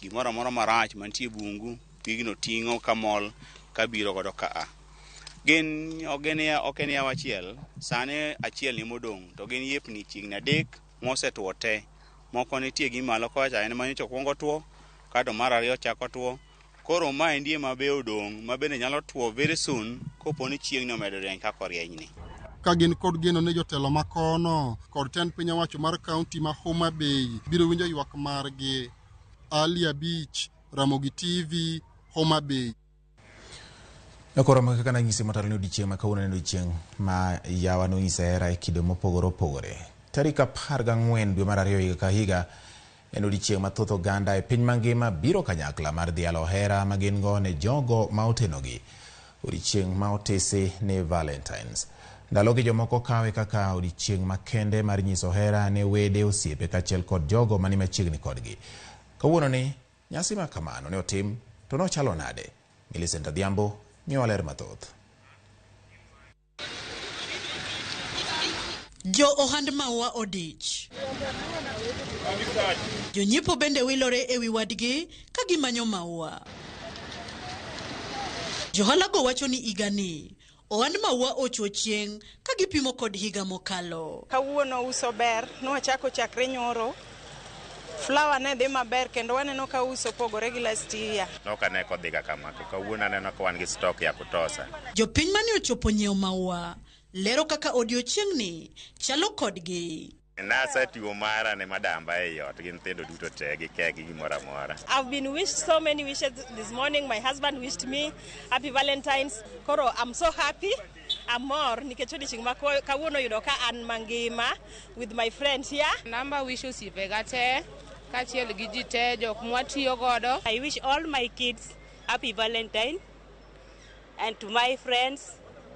Gimoro amora marach mantie e bungu, pigno ting'o kamol kabiro godo kaa. Gin ok en yawo achiel, sani achiel ni modong' to gin yepni chiegni 3 mosetuo te. Moko nitie gi malo kocha en manyocha okuongo tuo, kato mar ariyo chako tuo. Koro maendi ema be odong' ma bende nyalo tuo very soon kopo ni chieng' ni omedo rieny kaka orienyni. Ka gin kod geno ni jotelo makono kod tend piny owacho mar kaunti ma Homa Bay biro winjo ywak margi. Ali Abich, Ramogi TV, Homa Bay. Koro kaka nanyisi motelo ni odiechieng' ma kawuono en odiechieng' ma yawa nonyiso hera e kido mopogore opogore. Tarik 14 dwe mar 2 higa ka higa en odiechieng' ma thoth oganda e piny mangima biro kanyakla mar dhialo hera ma gin go ne jogo ma otenogi. Odiechieng' ma otisi ni Valentines. Ndalogi jomoko kawe kaka odiechieng' makende mar nyiso hera ne wede, osiepe kaachiel kod jogo mani machiegni kodgi. Kawuono ni nyasi ma kamano ne otim to nochalo nade? Millicent Adhiambo miyowa ler mathoth. Jo ohand maua odich. Jonyiepo bende wilore ewi wadgi ka gimanyo maua. Johalago wacho ni higani ohand maua ochuo chieng' ka gipimo kod higa mokalo. Kawuono uso ber, nwachako chakre nyoro. Flower ne dhi maber kendo waneno ka uso pogore gi last year. Nok ane kodhiga kama, to kawuono aneno ka wan gi stock ya kutosha. Jopiny mane ochopo nyiewo maua lero kaka odiochieng'ni chalo kodgi. Nasetiwo mara ne madamba ei ot gi nyithindo duto te gi kek gi gimoro amora. I've been wished so many wishes this morning. My husband wished me happy Valentine's. Koro I'm so happy. Amor nikech odiochieng' ma kawuono yudo ka an mangima with my friends here. Namba wish osiepega te kaachiel gi ji te jok mwatiyo godo. I wish all my kids happy Valentine and to my friends,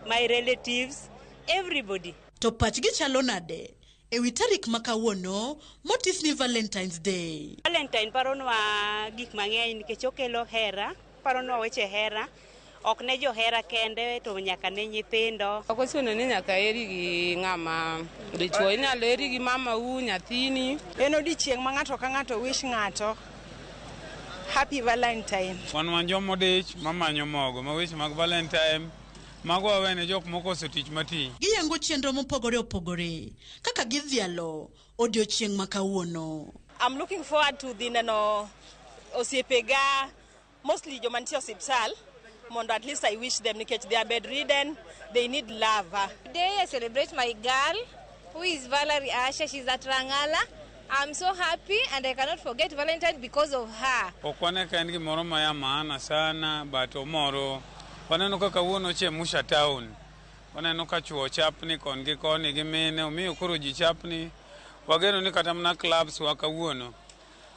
my relatives, everybody. To pachgi chalo nade ewi tarik ma kawuono motis ni Valentine's Day? Valentine paronwa gik mang'eny nikech okelo hera, paronwa weche hera. Ok ne johera kende to nyaka ne nyithindo. Ok ochuno ni nyaka heri gi ng'ama dichuo, inyalo heri gi mamau, nyathini. En odiochieng' ma ng'ato ka ng'ato wish ng'ato happy Valentine. Wan joma odich mamanyo mogo ma weche mag Valentine mago wawene jok mokoso tich mati. Giyango chenro mopogore opogore kaka gidhialo odiochieng' ma kawuono. I'm looking forward to dhi neno osiepega, mostly joma nitie osiptal, mondo at least I wish them nikech they are bedridden, they need love. Today I celebrate my girl who is Valerie Asha. She's at Rangala. I'm so happy and I cannot forget Valentine because of her. Ok wane ka en gimoro ma ya maana sana, but omoro. Waneno ka kawuono chemusha town. Waneno ka chuo chapni kon gi koni gi mine, omiyo koro ji chapni. Wageno ni kata mana clubs wa kawuono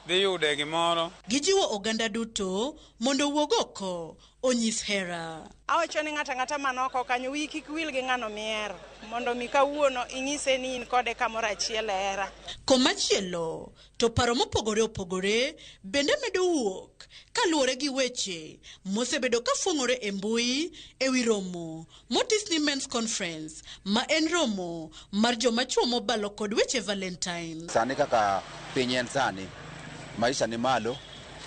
dhi yude gimoro. Gijiwo oganda duto mondo owuog oko onyis hera. Awacho ni ng'ato ang'ata man oko kanyo wiyi kik wil gi ng'ano mihero mondo mi kawuono inyise ni in kode kamoro achiel e hera. Komachielo to paro mopogore opogore bende medo wuok kaluwore gi weche mosebedo ka fweng'ore e mbui ewi romo motis ni Men's Conference ma en romo mar joma chuo mobalo kod weche Valentine. Sani kaka piny en sani, maisha ni malo,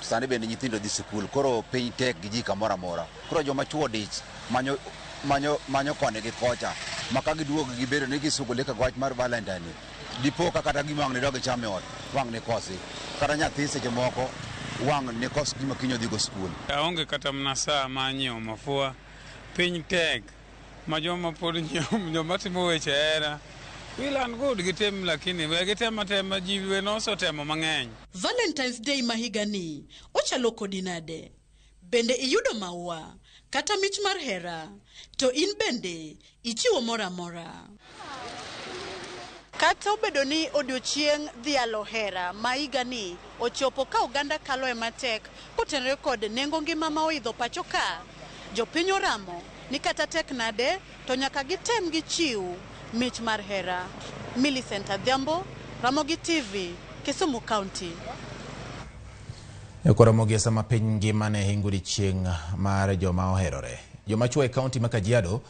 sani bende nyithindo dhi sikul, koro piny tek gi ji kamoro amora. Koro joma chuo dich manyo koni gi kocha, ma ka giduogo gibedo ni gisugule ka wach mar Valentine ni, dipo ka kata gima wang' ne dog cham e ot, wang' ne kosi. Kata nyathi seche moko wang' ne kos gima kiny odhi go skul. Aonge kata mana saa ma nyiewo mafua. Piny tek ma joma pod nyiewo, joma timo weche hera Well and good gitim lakini we gitem atema ji we nosetemo mang'eny. Valentine's Day ma higani ochalo kodi nade? Bende iyudo maua kata mich mar hera? To in bende ichiwo moro amora? Kata obedo ni odiochieng' dhialo hera ma higani ochopo ka oganda kaloe matek kotenore kod nengo ngima ma oidho pacho ka, jopiny oramo ni kata tek nade to nyaka gitem gichiw mich mar hera. Millicent Adhiambo, Ramogi TV, Kisumu County. E Ramogi sama piny ngima ne hingo odiechieng' mar joma oherore. Joma chwo e kaunti ma Kajiado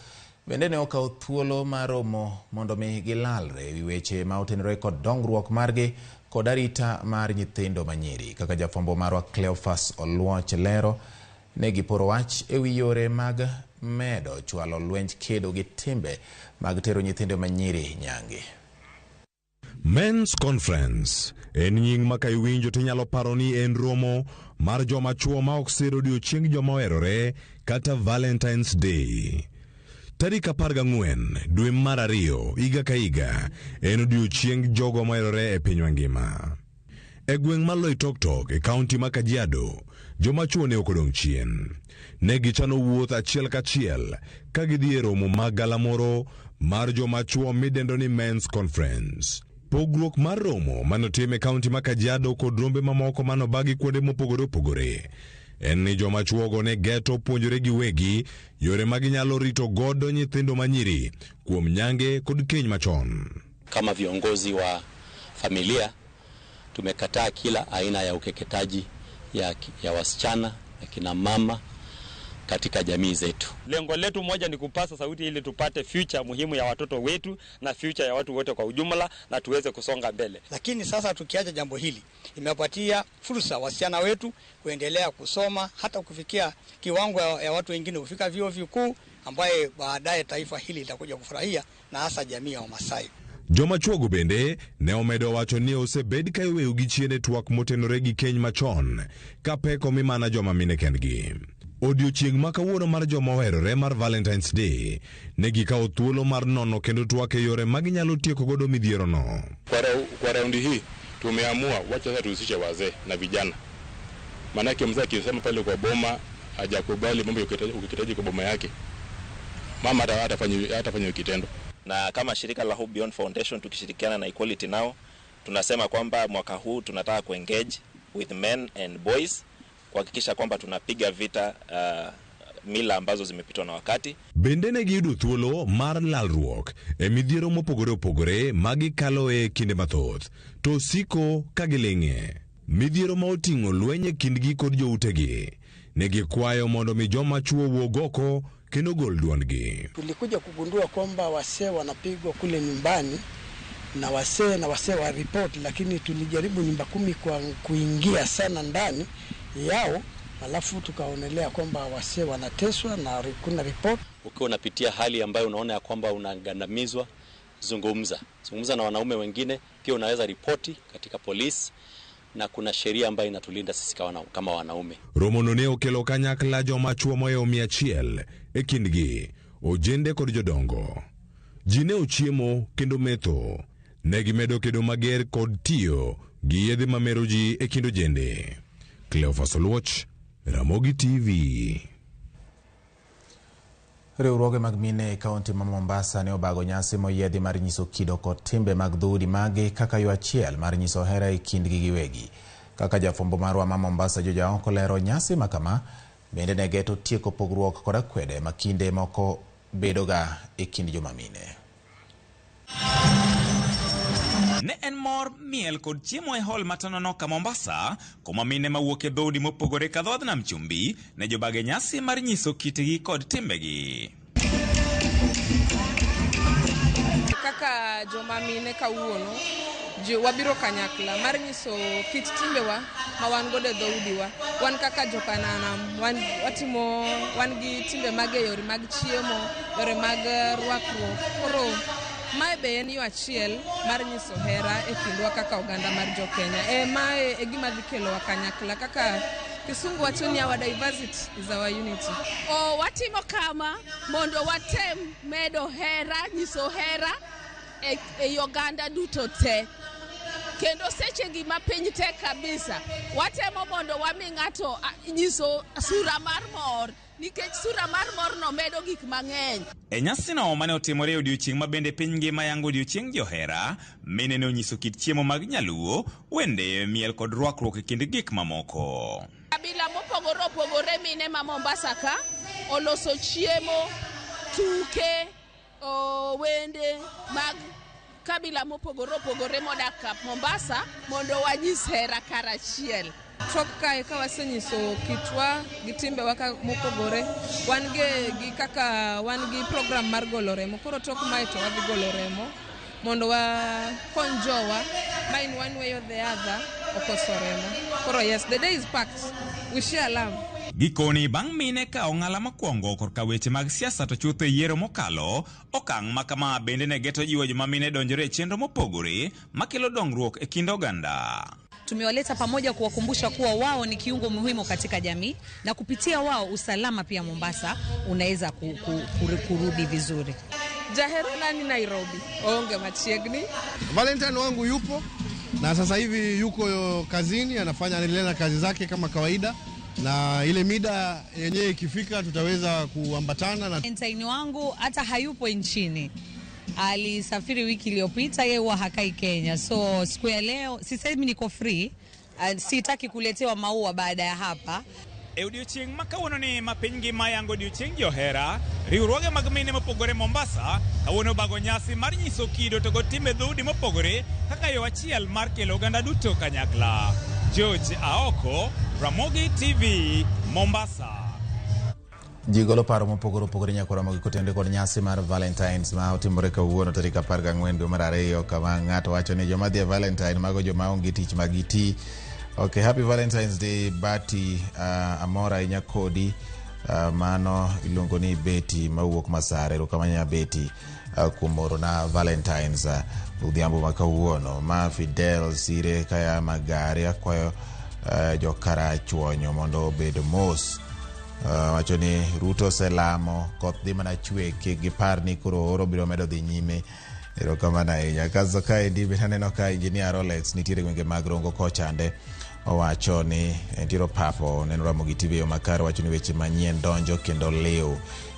bende ne okawo thuolo mar romo mondo mi gilalre ewi weche ma otenore kod dongruok margi kod arita mar nyithindo manyiri. Kaka jafwambo marwa Cleophas Oluoch lero, ne giporo wach ewi yore mag medo chwalo lwenj kedo gi timbe mag tero nyithindo manyiri nyange. Men's Conference en nying ma ka iwinjo to inyalo paro ni en romo mar joma chuo ma ok sir odiochieng joma oherore kata Valentine's Day. Tarik 14 dwe mar 2 higa ka higa en odiochieng jogo moherore e piny mangima. E gweng' mar Loitoktok e kaunti ma Kajiado, joma chuo ne ok odong' chien. Ne gichano wuoth achiel kachiel ka gidhi e romo mag galamoro mar joma chuo midendo ni Men's Conference. Pogruok mar romo manotim e kaunti ma Kajiado kod rombe mamoko manobagi kuonde mopogore opogore en ni joma chuogo ne geto puonjore giwegi yore ma ginyalo rito godo nyithindo manyiri kuom nyange kod keny machon. Kama viongozi wa familia tumekataa kila aina ya ukeketaji ya wasichana na kina mama katika jamii zetu. Lengo letu moja ni kupasa sauti ili tupate future muhimu ya watoto wetu na future ya watu wote kwa ujumla na tuweze kusonga mbele. Lakini sasa tukiacha jambo hili, imepatia fursa wasichana wetu kuendelea kusoma hata kufikia kiwango ya watu wengine kufika vyuo vikuu, ambaye baadaye taifa hili litakuja kufurahia na hasa jamii ya Wamasai. Joma chuogo bende ne omedo wacho ni osebed ka iweyo gi chien e twak motenore gi keny machon ka pek omi mana joma mine kendgi. Odiochieng' ma kawuono mar joma oherore mar Valentine's Day ne gikawo thuolo mar nono kendo twak e yore ma ginyalo tieko godo midhierono. Kwa raundi hii tumeamua wacha sasa tuhusishe wazee na vijana, maanake mzee akisema pale kwa boma hajakubali mambo ya ukeketaji kwa boma yake, mama hatafanya kitendo. Na kama shirika la Hope Beyond Foundation tukishirikiana na Equality Now tunasema kwamba mwaka huu tunataka kuengage with men and boys kuhakikisha kwamba tunapiga vita mila ambazo zimepitwa na wakati. Bende ne giyudo thuolo mar lalruok e midhiero mopogore opogore ma gikaloe kinde mathoth to siko ka giling'e. Midhiero ma oting'o lweny e kindgi kod joutegi. Ne gikwayo mondo mi joma chuo wuog oko kendo gol duondgi. Tulikuja kugundua kwamba wasee wanapigwa kule nyumbani na wasee wa report, lakini tulijaribu nyumba 10 kwa kuingia sana ndani yao, alafu tukaonelea kwamba wasee wanateswa na kuna report. Ukiwa unapitia hali ambayo unaona ya kwamba unagandamizwa, zungumza na wanaume wengine. Pia unaweza ripoti katika polisi na kuna sheria ambayo inatulinda sisi kama wanaume. Romono ne okelo kanyakla joma chuo moyo 100 e kindgi ojende kod jodongo. Ji ne ochiemo kendo metho. Ne gimedo kedo mager kod tiyo gi yedhe mamero ji e kind ojende. Cleophas Oluoch, Ramogi TV. Riwruoge mag mine e kaunti ma Mombasa ne obago nyasi moyiedhi mar nyiso kido kod timbe mag dhoudi magi kaka yo achiel mar nyiso hera e kindgi giwegi. Kaka jafwambo marwa ma Mombasa Joja Oko lero, nyasi ma kama bende ne geto tieko pogruok kod akwede ma kinde moko bedoga e kind joma mine. Ne en mor miel kod chiemo e hall matanono ka Mombasa, kuma mine mawuok e dhoudi mopogore ka dhoodh nam chumbi ne jobage nyasi mar nyiso kitgi kod timbegi. Kaka joma mine kawuono, wabiro kanyakla mar nyiso kit timbewa ma wan godo e dhoudiwa. Wan kaka jokananam, wan gi timbe mag e yore mag chiemo, yore mag rwakruok. Koro mae be en yo achiel mar nyiso hera e kindwa kaka oganda mar jo-Kenya. Mae e gima dhi kelowa kanyakla kaka Kisungu wacho ni our diversity is our unity. Watimo kama mondo watem medo hera, nyiso hera e oganda duto te. Kendo sechegi ma piny tek kabisa, watemo mondo wami ng'ato nyiso sura mar mor, nikech sura mar mor no medo gik mang'eny. E nyasino mane otimore e odiochieng' ma bende piny ngima yango odiochieng' johera, mine ne onyiso kit chiemo mag nyaluo, wende, miel kod rwakruok e kind gik mamoko. Kabila mopogore opogore mine ma Mombasa ka oloso chiemo, tuke, wende mag kabila mopogore opogore modak ka Mombasa mondo wanyis hera karachiel. Tok kae ka wasenyiso kitwa gi timbewa ka mopogore, wan gi kaka wan gi program mar golo remo. Koro tok mae to wadhi golo remo mondo wakony jowa ma in one way or the other okoso remo. Koro yes, the day is packed. We share love. Gikoni bang' mine kawo ng'ala mokwongo korka weche mag siasa to chutho e yiero mokalo, okang' ma kama bende ne geto jiwo joma mine donjore e chenro mopogore makelo dongruok e kind oganda. Tumewaleta pamoja kuwakumbusha kuwa wao ni kiungo muhimu katika jamii na kupitia wao usalama pia Mombasa unaweza kurudi vizuri. Jahero ni Nairobi, onge machiegni. Valentine wangu yupo na sasa hivi yuko kazini, anafanya anaendelea na kazi zake kama kawaida, na ile mida yenyewe ikifika tutaweza kuambatana na Valentine wangu hata hayupo nchini. Alisafiri wiki iliyopita, yeye huwa hakai Kenya. So siku ya leo sisemi niko free, sitaki kuletewa maua baada ya hapa. E odiochieng' ma kawuono ni ma piny ngima yango odiochieng' johera, riwruoge mag mine mopogore Mombasa kawuono obago nyasi mar nyiso kido to kod timbe dhoudi mopogore kaka yo achiel mar kelo oganda duto kanyakla. George Aoko, Ramogi TV, Mombasa. Ji golo paro mopogore opogore nyakora mogi kotenore kod nyasi mar Valentines ma otimore kawuono tarik 14 dwe mar ariyo, kama ng'ato wacho ni joma dhi e Valentine mago joma onge tich ma giti. Okay, happy Valentine's Day Bati, amor ahinya kodi. Mano iluongo ni Betty mawuok Masare. Erokamano nya Betty kuom orona Valentines odhiambo ma kawuono. Ma Fidel Sire kaya Magare akwayo jokarachuonyo mondo obed mos. Wacho ni Ruto oselamo koth dhi mana chwe, kik gipar ni koro oro biro medo dhi nyime. Erokamano ahinya. Kasto kaendi bende aneno ka Engineer Rolex nitiere gwenge mag Rongo kochande, owacho ni nitiere opapo neno Ramogi TV yo makare, wacho ni weche manyien donjo kendo liw.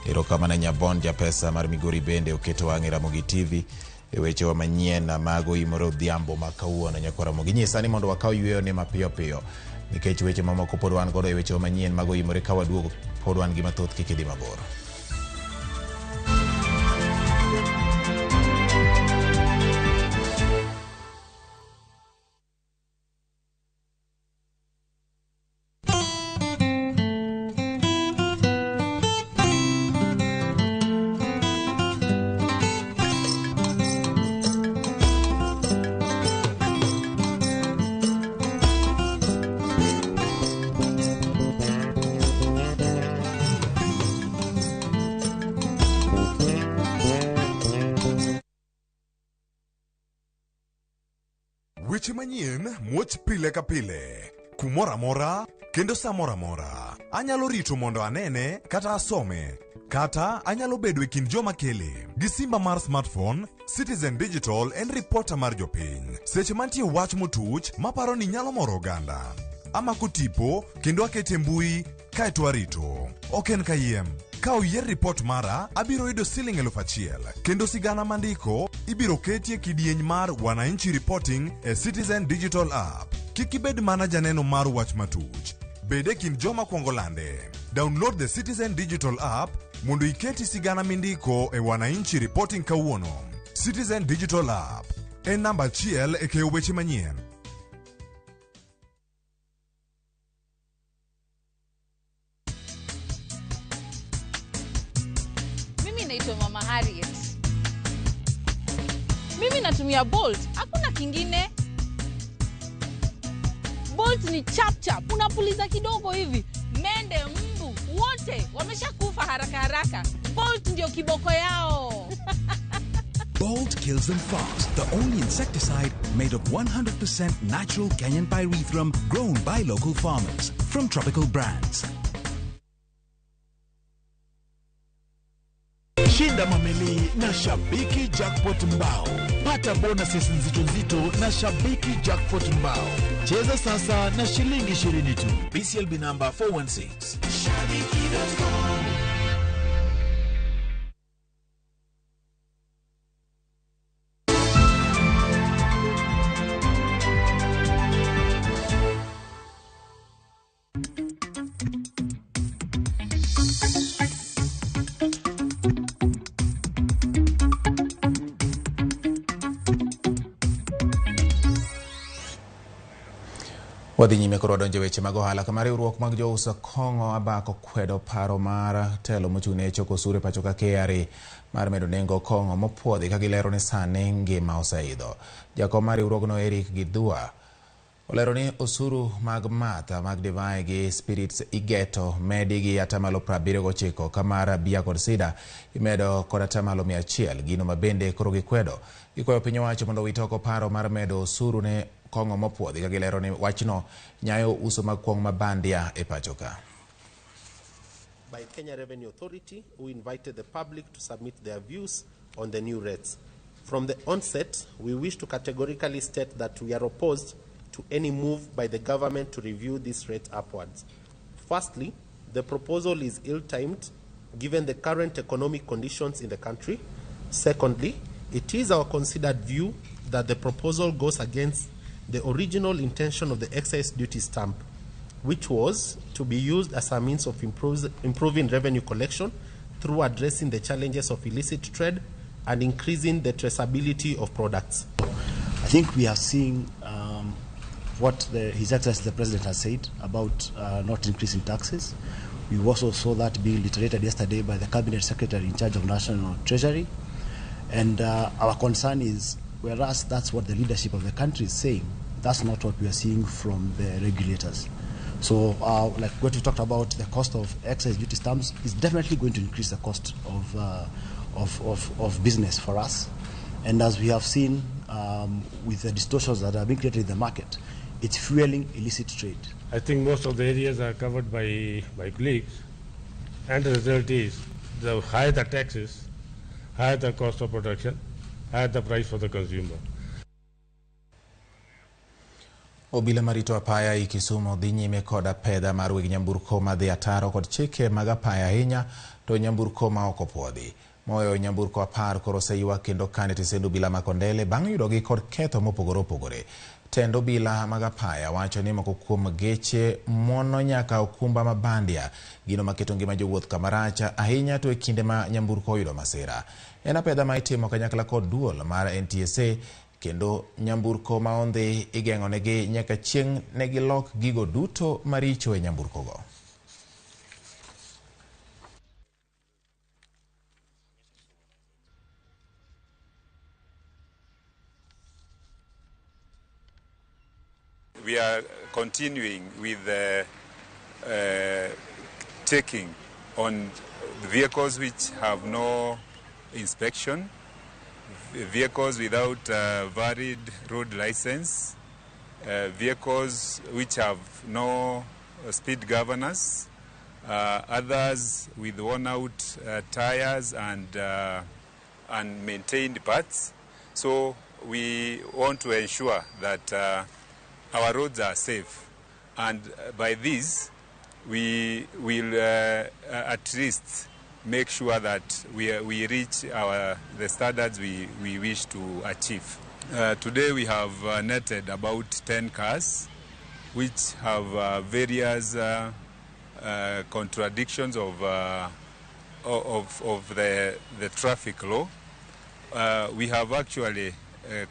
Erokamano Nyabon japesa mar Migori bende oketo wang'e Ramogi TV e wechewa manyien mago imore odhiambo ma kawuono. Nyakwa Ramogi nyisa ni mondo wakaw yweyo ni mapiyo piyo nikech weche mamoko pod wan godo e wechewa manyien mago imore ka waduogo pod wan gi mathoth, kik idhi mabor. Weche manyien muoch pile ka pile, kumoro amora kendo sa moro amora. Anyalo rito mondo anene kata asome, kata anyalo bedo e kind joma kele. Gi simba mar smartphone, Citizen Digital en reporter mar jopiny. Seche mantie wach motuch maparo ni nyalo moro oganda, amako tipo kendo akete e mbui kaeto arito. Ok en kayiem. Ka oyier ripot mara, abiro yudo siling 1000 kendo sigana mandiko ibiro ketie e kidieny mar Wananchi Reporting e Citizen Digital App. Kik ibed mana janeno mar wach matuch. Bed e kind joma kwongo lande. Download the Citizen Digital App mondo iketi sigana mindiko e Wananchi Reporting kawuono. Citizen Digital App en namba achiel e keyo weche manyien. Mimi naitwa Mama Harriet. Mimi natumia Bolt, hakuna kingine. Bolt ni chap chap, unapuliza kidogo hivi, mende, mbu, wote wameshakufa haraka haraka. Bolt ndio kiboko yao. Bolt kills them fast, the only insecticide made of 100% natural Kenyan pyrethrum grown by local farmers from Tropical Brands. Shinda mameli na Shabiki Jackpot Mbao. Pata bonuses nzito nzito na Shabiki Jackpot Mbao. Cheza sasa na shilingi 20 tu. BCLB number 416. Shabiki.com. Wadhi nyime koro wadonjo weche mag ohala kama riwruok mag jouso kong'o abako kwedo paro mar telo mochung' ne choko osuru e pacho ka KRA mar medo nengo kong'o mopuodhi ka gilero ni sani ngima oseidho. Jakom mar riwruogno Eric Gidhua olero ni osuru mag math mag divai gi spirits igeto medi gi atamalo 79 ka mar bia kod sida imedo kod atamalo 100, gino ma bende koro gikwedo. Gikwayo piny owacho mondo owit oko paro mar medo osuru ne kong'o mopuodhi ka gilero ni wachno nyayo uso mag kuong' ma bandia e pacho ka. By Kenya Revenue Authority, who invited the public to submit their views on the new rates. From the onset, we wish to categorically state that we are opposed to any move by the government to review this rate upwards. Firstly, the proposal is ill-timed given the current economic conditions in the country. Secondly, it is our considered view that the proposal goes against the original intention of the excise duty stamp, which was to be used as a means of improving revenue collection through addressing the challenges of illicit trade and increasing the traceability of products. I think we are seeing what His Excellency the President has said about not increasing taxes. We also saw that being reiterated yesterday by the Cabinet Secretary in charge of National Treasury. And our concern is, whereas that's what the leadership of the country is saying, that's not what we are seeing from the regulators. So like what you talked about, the cost of excise duty stamps is definitely going to increase the cost of business for us. And as we have seen with the distortions that have been created in the market, it's fueling illicit trade. I think most of the areas are covered by my colleagues, and the result is the higher the taxes, higher the cost of production, higher the price for the consumer. Obila marito apaya i Kisumu dhi nyime kod apedha mar weg nyamburko madhi ataro kod chike mag apaya ahinya to nyamburko ma ok opuodhi. Moyo nyamburko 10 koro oseywak kendo kane tesend obila ma Kondele bang' yudogi kod ketho mopogore opogore. Tend obila mag apaya wacho ni moko kuom geche muono nyaka okumba ma bandia, gino maketo ngima jowuoth kamarach ahinya to e kinde ma nyamburko oyudo masira. En apedha ma itimo kanyakla kod duol mar NTSA kendo nyamburko ma ondhi igeng'onegi nyaka chieng' ne gilok gigo duto maricho e nyamburkogo. We are continuing with the taking on vehicles which have no inspection, vehicles without valid road license, vehicles which have no speed governors, others with worn-out tires and unmaintained parts. So we want to ensure that our roads are safe, and by this we will at least make sure that we reach the standards we wish to achieve. Today we have netted about 10 cars which have various contradictions of the traffic law. We have actually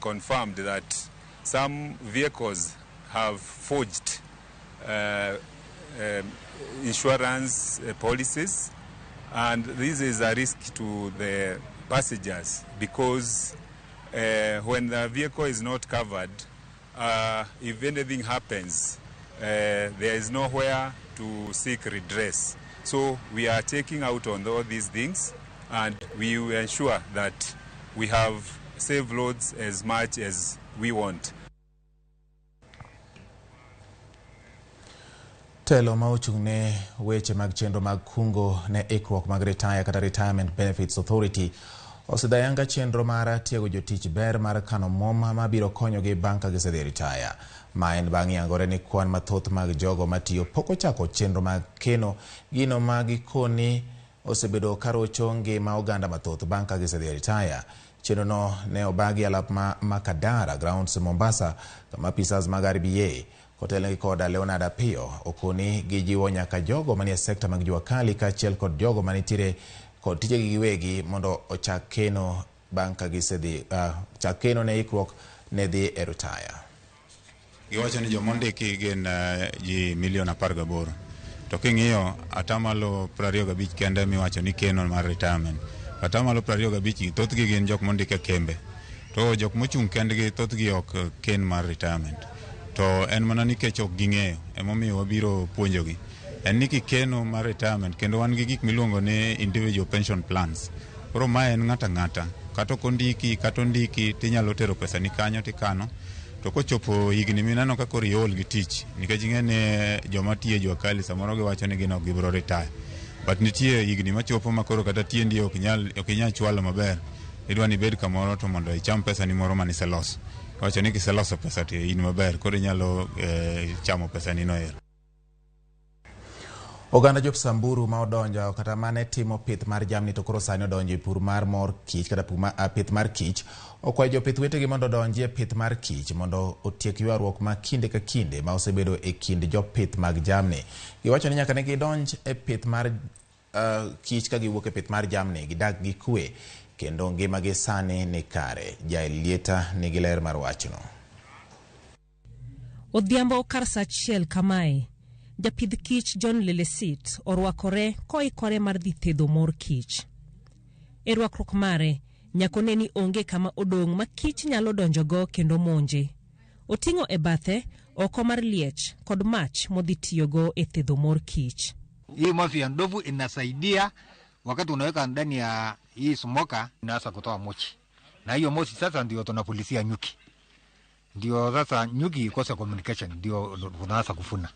confirmed that some vehicles have forged insurance policies, and this is a risk to the passengers because when the vehicle is not covered, if anything happens, there is nowhere to seek redress. So we are taking out on all these things, and we will ensure that we have safe roads as much as we want. Telo ma ochung' ne weche mag chenro mag kungo ne ikruok mag ritaya kata Retirement Benefits Authority osedayanga chenro mar tiego jotich ber mar kano omwom mabiro konyogi bang' ka gisedhi e ritaya. Ma en bang' yangore ni kwan mathoth mag jogo matiyo pok ochako chenro mag keno, gino ma gikoni osebedo karocho ngima oganda mathoth bang' ka gisedhi e ritaya. Chenrono ne obagi alap ma Makadara Grounds Mombasa, kama apisas mag RBA kotelnegi koda Leonard Apiyo okoni gijiwo nyaka jogo manie sekta mag jua kali kaachiel kod jogo manitiere kod tijegi giwegi mondo ochak keno bang' ka gisedhi chak keno ne ikruok ne dhi e ritaya. Giwacho ni joma ondiki gin ji milion 18. To king'iyo atamalo 25 kende miwacho ni keno mar retirement. Atamalo 25 gi thothgi gin jok mondik e kembe. To jok mochung' kendgi thothgi ok ken mar retirement. To en mana nikech ok ging'eyo emomiyo wabiro puonjogi. En ni kikeno mar retirement kendo wan gi gik miluongo ni individual pension plans. Koro mae en ng'ato ang'ata kata ok ondiki kata ondiki tinyalo tero pesa ni kanyo tikano. To kochopo higni mineno ka koro iol gi tich nikech ing'e ni joma tiyo e jua kali samoro giwacho ni gin ok gibiro retire. But nitie higni machopo ma koro kata tiendi ok inyal chwalo maber. Idwa ni ibed kamoro to mondo icham pesa ni moro maniseloso. Iwacho ni kiseloso pesa to in maber koro inyalo chamo pesa ni no ero. Oganda jo Samburu ma odonjo kata mane timo pith mar jamni to koro sani odonjo e pur mar mor kich kata pith mar kich okwayo jopith wetegi mondo odonji e pith mar kich mondo otiek ywaruok ma kinde ka kinde ma osebedo e kind jopith mag jamni. Giwacho ni nyaka ne gidonj e pith mar kich ka giwuok e pith mar jamni gidak gi kwe kendo ngimagi sani ni kare. Jael Lieta nigi ler mar wachno. Odhiambo kar saa 1 kamae, japidh kich John Lelesit orwakore koikore mar dhi thedho mor kich. E rwakruok mare, nyaka one ni onge kama odong' ma kich nyalo donjogo kendo monje. Oting'o e bathe oko mar liech kod mach modhi tiyogo e thedho mor kich. Hii mafi ya ndovu inasaidia wakati unaweka ndani ya hii smoka inaanza kutoa moshi. Na hiyo moshi sasa ndio tunapulizia nyuki. Ndio sasa nyuki ikose communication ndio tunaanza kufuna.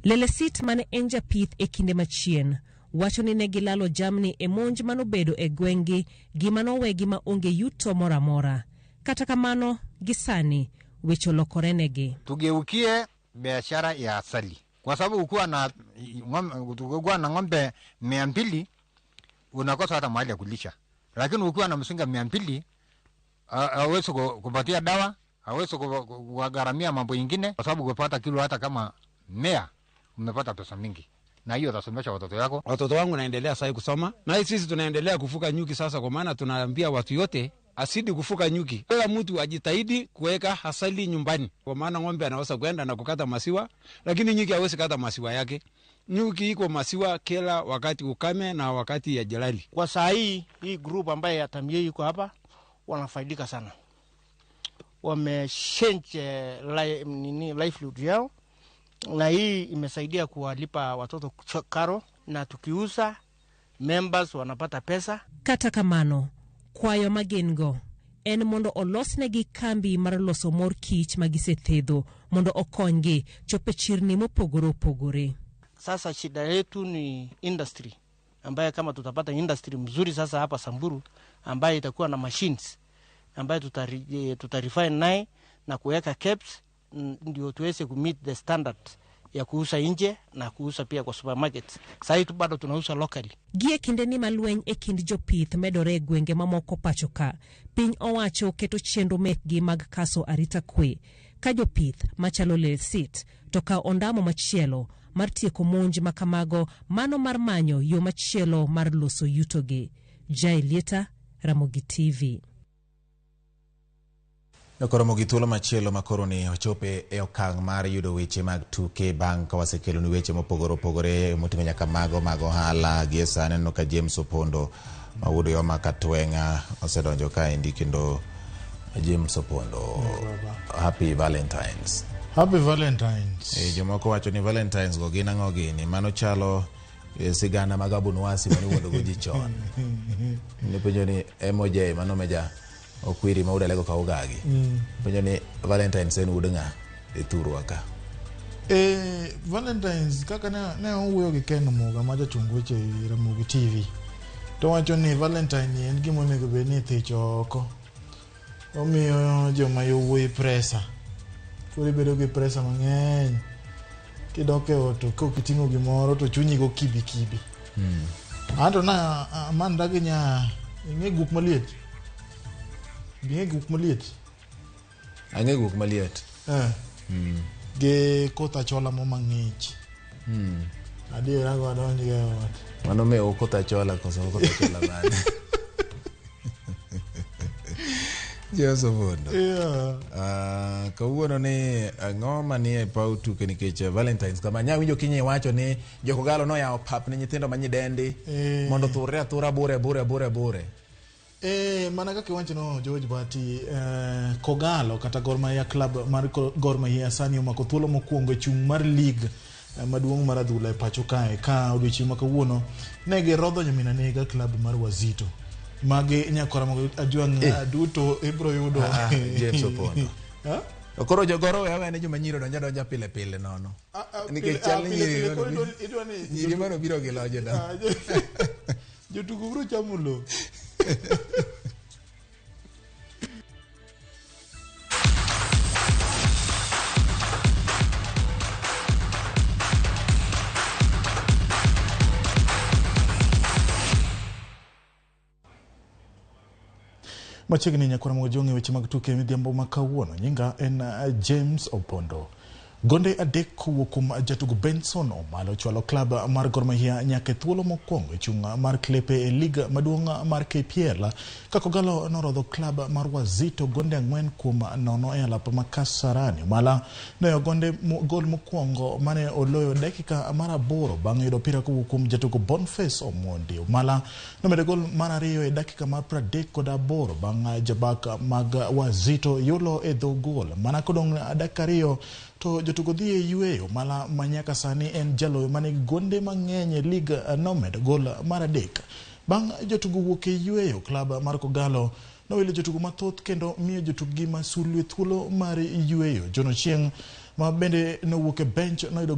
Lelesit mane en japith e kinde machien wacho ni ne gilalo jamni e monj manobedo e gweng'gi gima nowegi ma onge yuto moro amora. Kata kamano gi sani weche olokore negi. Tugeukie biashara ya asali kwa sababu ukiwa na ng'ombe 200 unakosa hata mahali ya kulisha, lakini ukiwa na msinga 200 hauwezi kupatia dawa, hauwezi kugharamia mambo ingine, kwa sababu kupata kilo hata kama 100 umepata pesa mingi, na hiyo utasomesha watoto yako. Watoto wangu naendelea sasa kusoma, na sisi tunaendelea kufuka nyuki sasa, kwa maana tunaambia watu yote asidi kufuka nyuki. Kila mtu ajitahidi kuweka asali nyumbani, kwa maana ng'ombe anaweza kwenda na kukata masiwa, lakini nyuki hawezi kata masiwa yake. Nyuki iko masiwa kila wakati ukame na wakati ya jalali. Kwa saa hii group ambaye ya Tamie iko hapa wanafaidika sana. Wamechange livelihood yao, na hii imesaidia kuwalipa watoto karo, na tukiuza members wanapata pesa. Kata kamano, kwayo magin go en mondo olosnegi kambi mar loso mor kich magisetedho mondo okonygi chopo e chirni mopogore opogore. Sasa shida yetu ni industry, ambaye kama tutapata industry mzuri sasa hapa Samburu ambaye itakuwa na machines ambaye tutarefine naye na kuweka caps ndio tuweze ku meet the standard ya kuuza nje na kuuza pia kwa supermarkets. Sasa tu bado tunauza locally. Gie kinde ni malweny e kind jopith medore e gwenge mamoko pacho ka, piny owacho keto chenro mekgi mag kaso arita kwe ka jopith machalo Lelesit to kawo ondamo machielo mar tieko monj makamago, mano mar manyo yo machielo mar loso yutogi. Jael Lieta, Ramogi TV. Nokoromo gi thuolo machielo makoro ni ochope e okang' mar yudo weche mag tuke bang' ka wasekelonu weche mopogore opogore moting'o nyaka mago mag ohala. Gie sani aneno ka James Opondo ma wuod Uyoma Katweng'a osedonjo kaendi kendo James Opondo, happy Valentines. Happy Valentines. Jomoko wacho ni Valentines go gin ang'o gini? Mano chalo sigana mag Abunuwasi mane iwuondogo ji chon. Nipenjo ni MOJ mano meja Okwiri ma udalego ka ugagi. Penjo ni Valentines en wuod ng'a e thurwa ka? Valentines kaka ne owuoyo gi Ken Muga ma jachung weche e Ramogi TV to wacho ni Valentine ni en gima onego bed ni ithicho oko. Omiyo joma yowuoyi presa. Koro ibedo gi presa mang'eny. Kidok e ot to kok iting'o gimoro to chunyi go kibi kibi. Anto na amanra gi nya ing'e guok maliet. Ing'e guok maliet. Ang'e guok maliet. Gi koth achola mo mang'ich. Adiera go adonj go e ot. Mano mewo koth achola koso koth achola mane? James Opondo. Yeah. Kawuono ni ang'o manie paw tuke nikech Valentines kama nya winjo kinyi wacho ni Jokogalo noyawo pap ne nyithindo ma nyidendi mondo thurre athura bure bure bure bure. Mana kaka iwacho no George Bati, Kogalo kata Gor Mahia Club mar Gor Mahia sani omako thuolo mokwongo e chung' mar league maduong' mar adhula e pacho kae ka odiochieng' ma kawuono ne girodho nyamina nega club mar Wazito. Magi nyakora mag Ajwang' duto ibro yudo. James Opondo. Ha? Koro jogoro we awene joma nyiri odonjo adonja pile pile nono. Nikech chal ni pile nyiri pile koro mano idwa ni nyiri mano biro gi loje da. Jotugo biro chamo lo. Machiegni nyakwara Mojong' e weche mag tuke midhiambo ma kawuono. Nyinga en James Opondo. Gonde adek kowuok kuom jatugo Benson Omalo chwalo klab mar Gor Mahia nyaka e thuolo mokwongo e chung' mar klepe e lig maduong' mar KPL ka Kogalo norodho klab mar Wazito gonde 4-0 e alap ma Kasarani. Omala noyo gonde gol mokwongo mane oloyo dakika mar 8 bang' yudo opira kowuok kuom jatugo Boniface Omondi. Omala nomedo gol mar 2 e dakika mar 38 bang' jabak mag Wazito yulo e dho gol. Mana kodong' dakika 2 to jotugo dhi e yweyo. Mala ma nyaka sani en jaloyo manigi gonde mang'eny e lig nomedo gol mar 3. Bang' jotugo wuok e yweyo, klab mar Kogalo nowilo jotugo mathoth kendo miyo jotuggi ma sulwe thuolo mar yweyo. John Ochieng' ma bende nowuok e bench noyudo